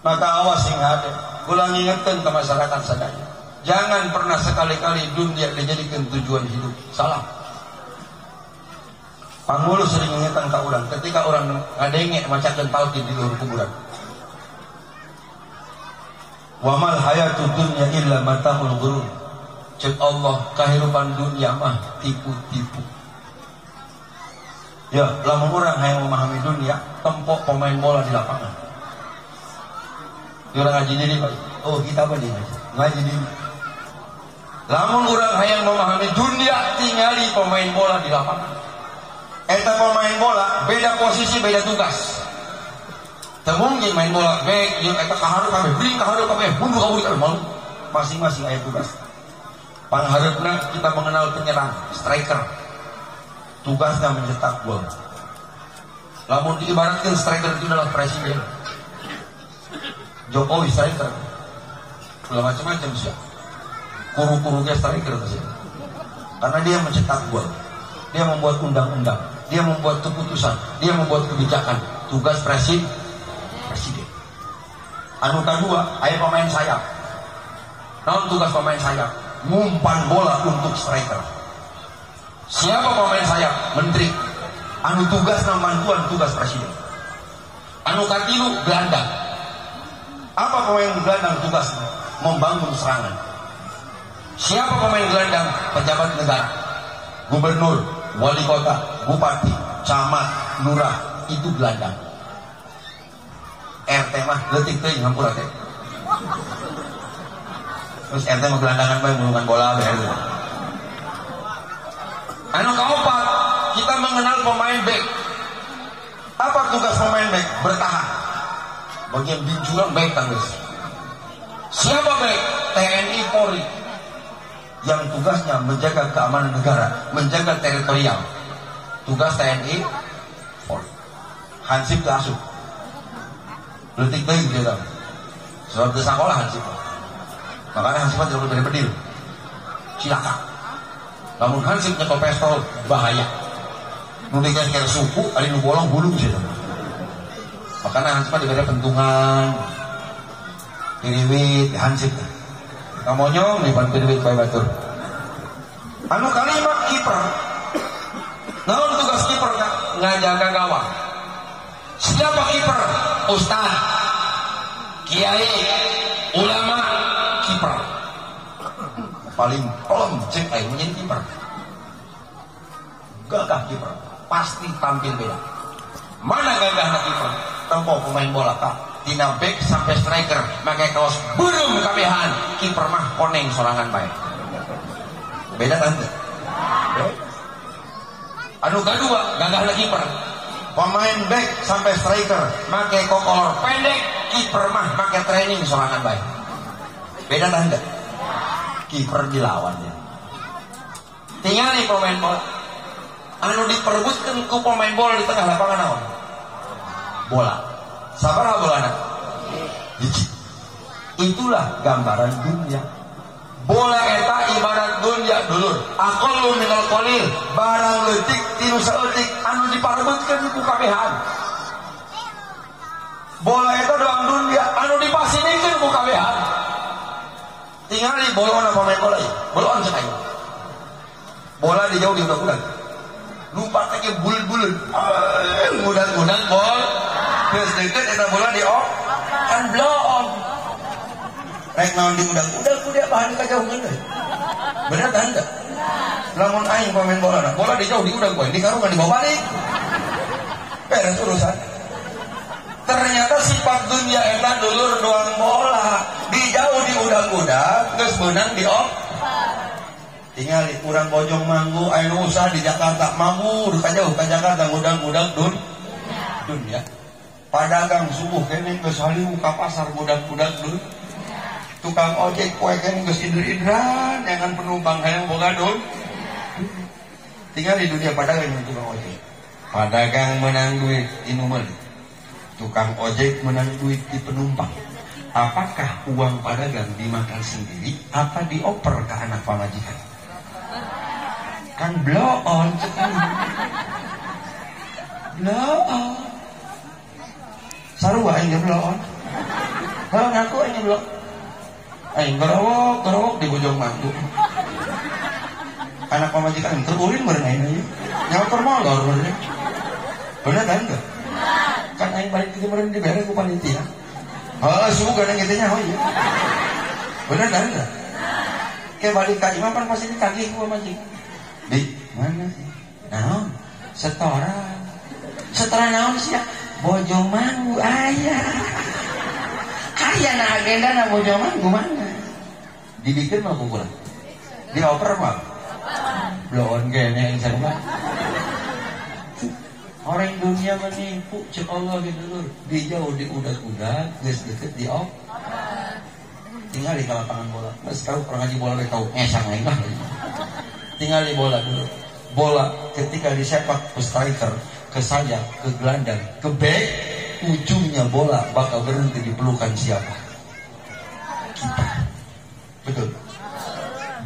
Maka awas sing hade. Kula ngingetkeun ke masyarakat sadaya. Jangan pernah sekali-kali dunia dijadikan tujuan hidup. Salah. Pangulu sering ngingetan ka urang ketika urang ngadenge macakeun talqin di luhur kuburan. Wa mal hayatud dunya illa mataul ghurur. Cek Allah, kehidupan dunia mah tipu-tipu. Ya, lamun urang hayang memahami dunia, tempok pemain bola di lapangan. Orang ngaji diri Pak. Oh, kita apa dia ngaji? Ngaji diri. Lamun urang hayang memahami dunia, tingali pemain bola di lapangan. Eta pemain bola beda posisi, beda tugas. Teu mungkin main bola back jeung eta kahareup kabeh, bring kahareup kabeh, mundur kabur kabeh, malu. Masing-masing aya tugas. Panghareupna kita mengenal penyerang, striker. Tugasnya mencetak gol. Lamun diibaratkan striker itu adalah presiden. Jokowi striker, ulah macam-macam sih. Kuru-kurunya striker sih. Karena dia mencetak gol, dia membuat undang-undang, dia membuat keputusan, dia membuat kebijakan. Tugas presiden. Anu kedua, aya pemain sayap. Naon tugas pemain sayap? Ngumpan bola untuk striker. Siapa pemain sayap? Menteri. Anu tugas mantuan tugas presiden. Anu katilu gelandang. Apa pemain gelandang tugasnya? Membangun serangan. Siapa pemain gelandang? Pejabat negara, gubernur, wali kota, bupati, camat, lurah, itu gelandang. RT mah leutik teuing hampura teh. Terus RT mah gelandangan bae mulungan bola bae. Anu kaopat mengenal pemain back. Apa tugas pemain back? Bertahan. Bagian binjuran back tanggus. Siapa back? TNI Polri. Yang tugasnya menjaga keamanan negara, menjaga teritorial. Tugas TNI Polri. Hansip teu asup. Leutik deui dia tahu. Sebab teu sakola hansip. Makanya hansip mah tidak boleh bedil. Cilaka. Lamun hansip nyekel pistol bahaya. Nu dikeker suku ari nu bolong bulung sih. Makanya hansip mah diberi pentungan. Piriwit hansip. Kamonyong nih pan piriwit bae batur. Anu kalima kiper. Naon tugas kiper ngajaga gawang. Siapa kiper? Ustaz, kiai, ulama, kiper. Paling pelem cek aing menjadi kiper. Gagah kiper, pasti tampil beda. Mana gagahna kiper? Tempo pemain bola kak. Tina back sampai striker, make kaos beureum kabehan, kiper mah koneng sorangan bae. Beda kan? Anu kadua, gagahna kiper. Pemain back sampai striker make kokolor pendek, kiper mah make training sorangan bae. Beda kan? Kiper dilawan ya. Tinggal nih pemain bola. Anu diperebutkan ku pemain bola di tengah lapangan naon? Bola. Sabaraha bolana? Hiji. Itulah gambaran dunia. Bola eta ibarat dunia dulur. Aqallu minal qalil, barang leutik tinu saeutik anu diparebutkeun ku kabehan. Bola eta doang dunia anu dipasinikeun ku kabehan. Tingali bolona pemain bola ieu. Boloan cek aing. Bola di jauh di udag-udag. Lupa teh buleud-buleud. Ngudag-ngudag bol. Geus deukeut eta bola di op kan bloon. Rek naon di udag-udag ku dia bahan kajauheun deui. Bener tah henteu? Lamun aing pemain bola, bola di jauh di udag bae, di karungan dibawa balik. Beres urusan. Ternyata sifat dunia eta dulur doang bola. Di jauh di udag-udag geus beunang di op. Tinggal urang Bojong Manggu aya nu usah di Jakarta mabur ka jauh ka Jakarta ngudag-ngudag dunia. Padagang subuh kene geus haliu ka pasar ngudag-ngudag dun. Tukang ojek poe kene geus ider-ideran jangan penumpang hayang boga dun. Tinggal di dunia padagang tukang ojek. Padagang menang duit inu meuli. Tukang ojek menang duit di penumpang. Apakah uang padagang dimakan sendiri apa dioper ke anak pamajikan? Kan bloon cek. Bloon. Sarua aing bloon. Kalau ngaku aing bloon. Aing gerowok di Bojong Manggu. Anak pamajikan terulin meureun aing ieu. Nyawa keur molor meureun. Bener kan enggak? Kan aing balik di meureun dibere ku panitia. Heuh, sugan yang kitu nya heuh ieu. Bener kan enggak? Ke balik ka imah pan pasti ditagih ku pamajikan. Di mana sih? Naon? Setoran. Setoran naon sih ya? Bojong Manggu aya. Aya na agenda na Bojong Manggu mana? Dibikin mah kukulan. Dioper mah. Bloon kene yang sarua. Orang dunia menipu cek Allah gitu lur. Di jauh di udag-udag, geus deket di op. Tinggal di lapangan bola. Geus tahu orang ngaji bola we tahu ngesang aing mah. Tinggal di bola dulu. Bola ketika disepak ke striker, ke sayap, ke gelandang, ke back, ujungnya bola bakal berhenti di pelukan siapa? Kita. Betul.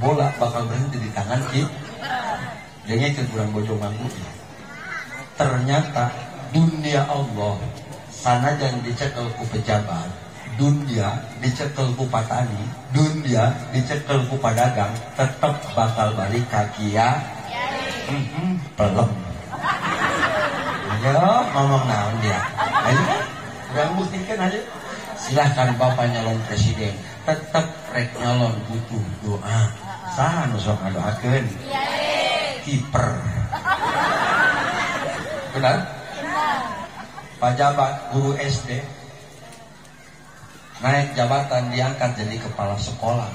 Bola bakal berhenti di tangan kita. Dengekeun urang Bojong Manggu. Ternyata dunia Allah sanajan dicekel ku pejabat, dunia dicekel ku petani, dunia dicekel ku pedagang, tetep bakal balik ka kiai. Pelem. Ayo ngomong naon dia. Ayo urang buktikan aja. Silahkan bapak nyalon presiden, tetep rek nyalon butuh doa. Saha nu sok ngadoakeun? Kiper. Benar? Pejabat guru SD naik jabatan diangkat jadi kepala sekolah.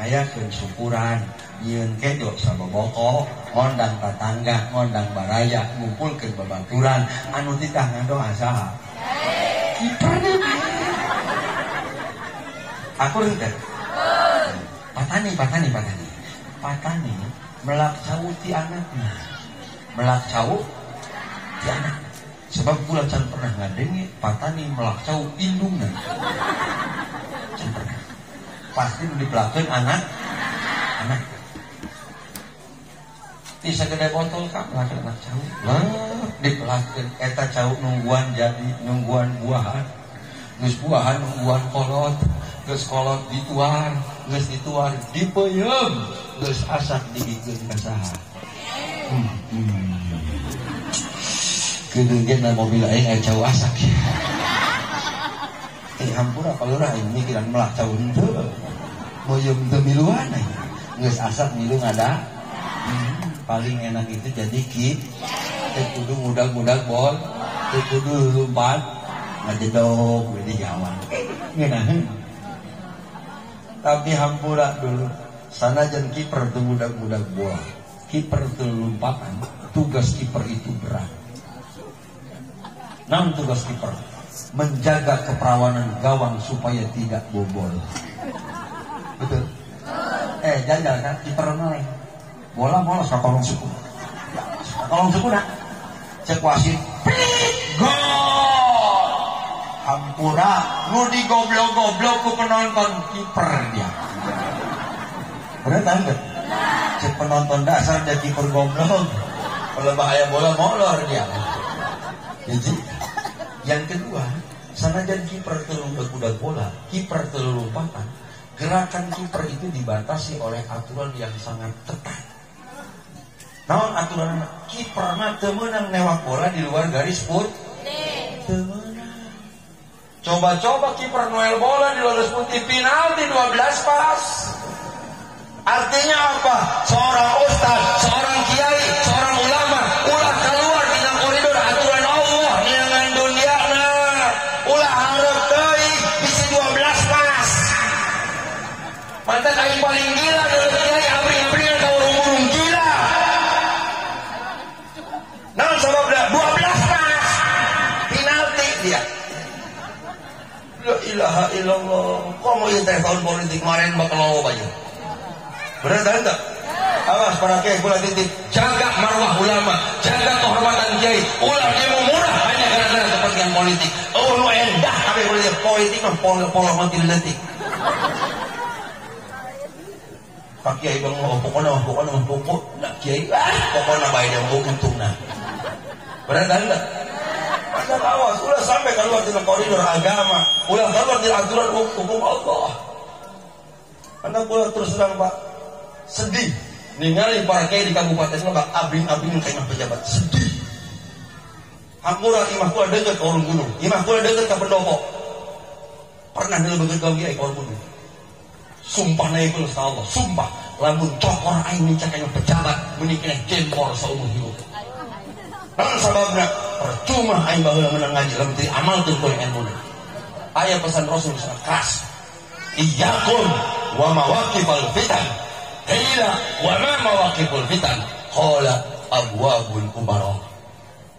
Ngayakeun syukuran, nyieun kejo saboboko, ngondang tatangga, ngondang baraya, ngumpulkeun babaturan, anu titah ngadoa saha? Kiper. Akur teh. Patani. Patani melak cau ti anakna. Melak cau ti anak. Sebab kula can pernah ngadenge patani melak cau indungna. Can pernah. Pasti nu dipelakeun anak. Ti sagede botol ka melakeun anak cau. Lah dipelakeun eta cau nungguan jadi nungguan buahan. Geus buahan nungguan kolot, geus kolot dituar, geus dituar dipeuyeum, geus asak digigkeun ka saha. Kedeung ge na mobil aing aya cau asak. Hampura palurah aing mikiran melak cau henteu. Moyom teu miluan aing. Geus asak milu ngada. Paling enak itu jadi ki teu kudu ngudag-ngudag bol, teu kudu lompat ngajedog we di gawang. Ngeunaheun. Tapi hampura dulu. Sanajan kiper teu ngudag-ngudag bola, kiper teu lompatan, tugas kiper itu berat. Naon tugas kiper? Menjaga keperawanan gawang supaya tidak bobol. Betul? Jajal kan kiper meleng. Bola molos ka kolong suku. Kolong suku nak. Cek wasit. Gol! Hampura nu digoblok-goblok ku penonton kiper dia. Bener kan? Cek penonton dasar dia kiper goblok. Kalau bahaya bola molor dia. Jadi yang kedua, sanajan kiper teu bola, kiper teu lompatan, gerakan kiper itu dibatasi oleh aturan yang sangat ketat. Naon aturan kiper mah teu meunang newak bola di luar garis putih. Teu meunang. Coba-coba kiper noel bola di luar garis putih, penalti 12 pas. Artinya apa? Seorang ustaz, seorang kiai, seorang ulama ulah keluar dina koridor aturan Allah neangan duniana. Ulah hareup teuing bisi 12 pas. Mantan aing paling gila dulu kiai abring-abringan ka urung-urung gila. Naon sababna? 12 pas. Penalti dia. La ilaha illallah. Komo ieu teh tahun politik kemarin bakal loba ieu. Benar tak? Awas para kiai kula titip, jaga marwah ulama, jaga kehormatan kiai. Ulah demo murah hanya karena kepentingan politik. Oh nu endah kabeh politik, politik mah polo mati leutik. Pak kiai bang oh, pokona pokok nak kiai pokona bae demo untungna. Benar tak? Maka awas, ulah sampai keluar dari koridor agama, ulah keluar dari aturan hukum Allah. Karena kula terus terang Pak, sedih ningali para kiai di kabupaten Lebak abring-abring ka imah pejabat, sedih. Hampura imah kula deukeut ka urung gunung, imah kula deukeut ka pendopo. Pernah dilebetkeun ka kiai ka urung gunung. Sumpah na ieu ka Allah, sumpah lamun cokor aing nincak ka imah pejabat meuni keneh jempol saumur hirup. Naon sababna? Percuma aing baheula meunang ngaji lamun teu amalkeun ku ilmuna. Aya pesan Rasul sangat keras. Iyyakum wa mawaqifal fitan. Qila wa ma mawaqiful fitan? Qala abwabul umara.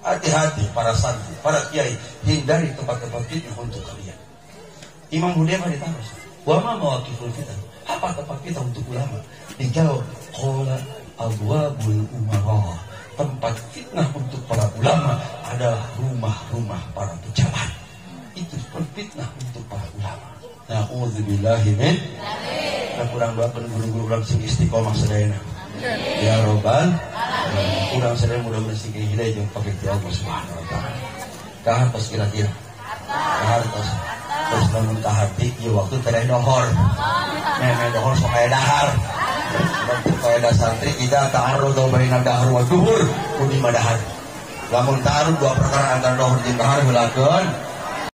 Hati-hati para santri, para kiai, hindari tempat-tempat fitnah untuk kalian. Imam Hudayfa ditanya, wa ma mawaqiful fitan? Apa tempat fitnah untuk ulama? Dijawab, qala abwabul umara. Tempat fitnah untuk para ulama adalah rumah-rumah para pejabat. Itu fitnah untuk para ulama. Na'udzubillahi min. Nah, kurang doakan guru-guru urang sing istiqomah sadayana. Ya robbal alamin. Urang sadaya mudah-mudahan sing hidayah jeung taufik ti Allah Subhanahu wa taala. Kahartos kira-kira. Kahartos. Terus lamun kaharti ieu waktu teh dohor. Meh dohor sok aya dahar. Sebab kaidah santri kita ta'arud baina dahar wa duhur kudu madahar. Lamun ta'arud dua perkara antara dohor jeung dahar heulakeun.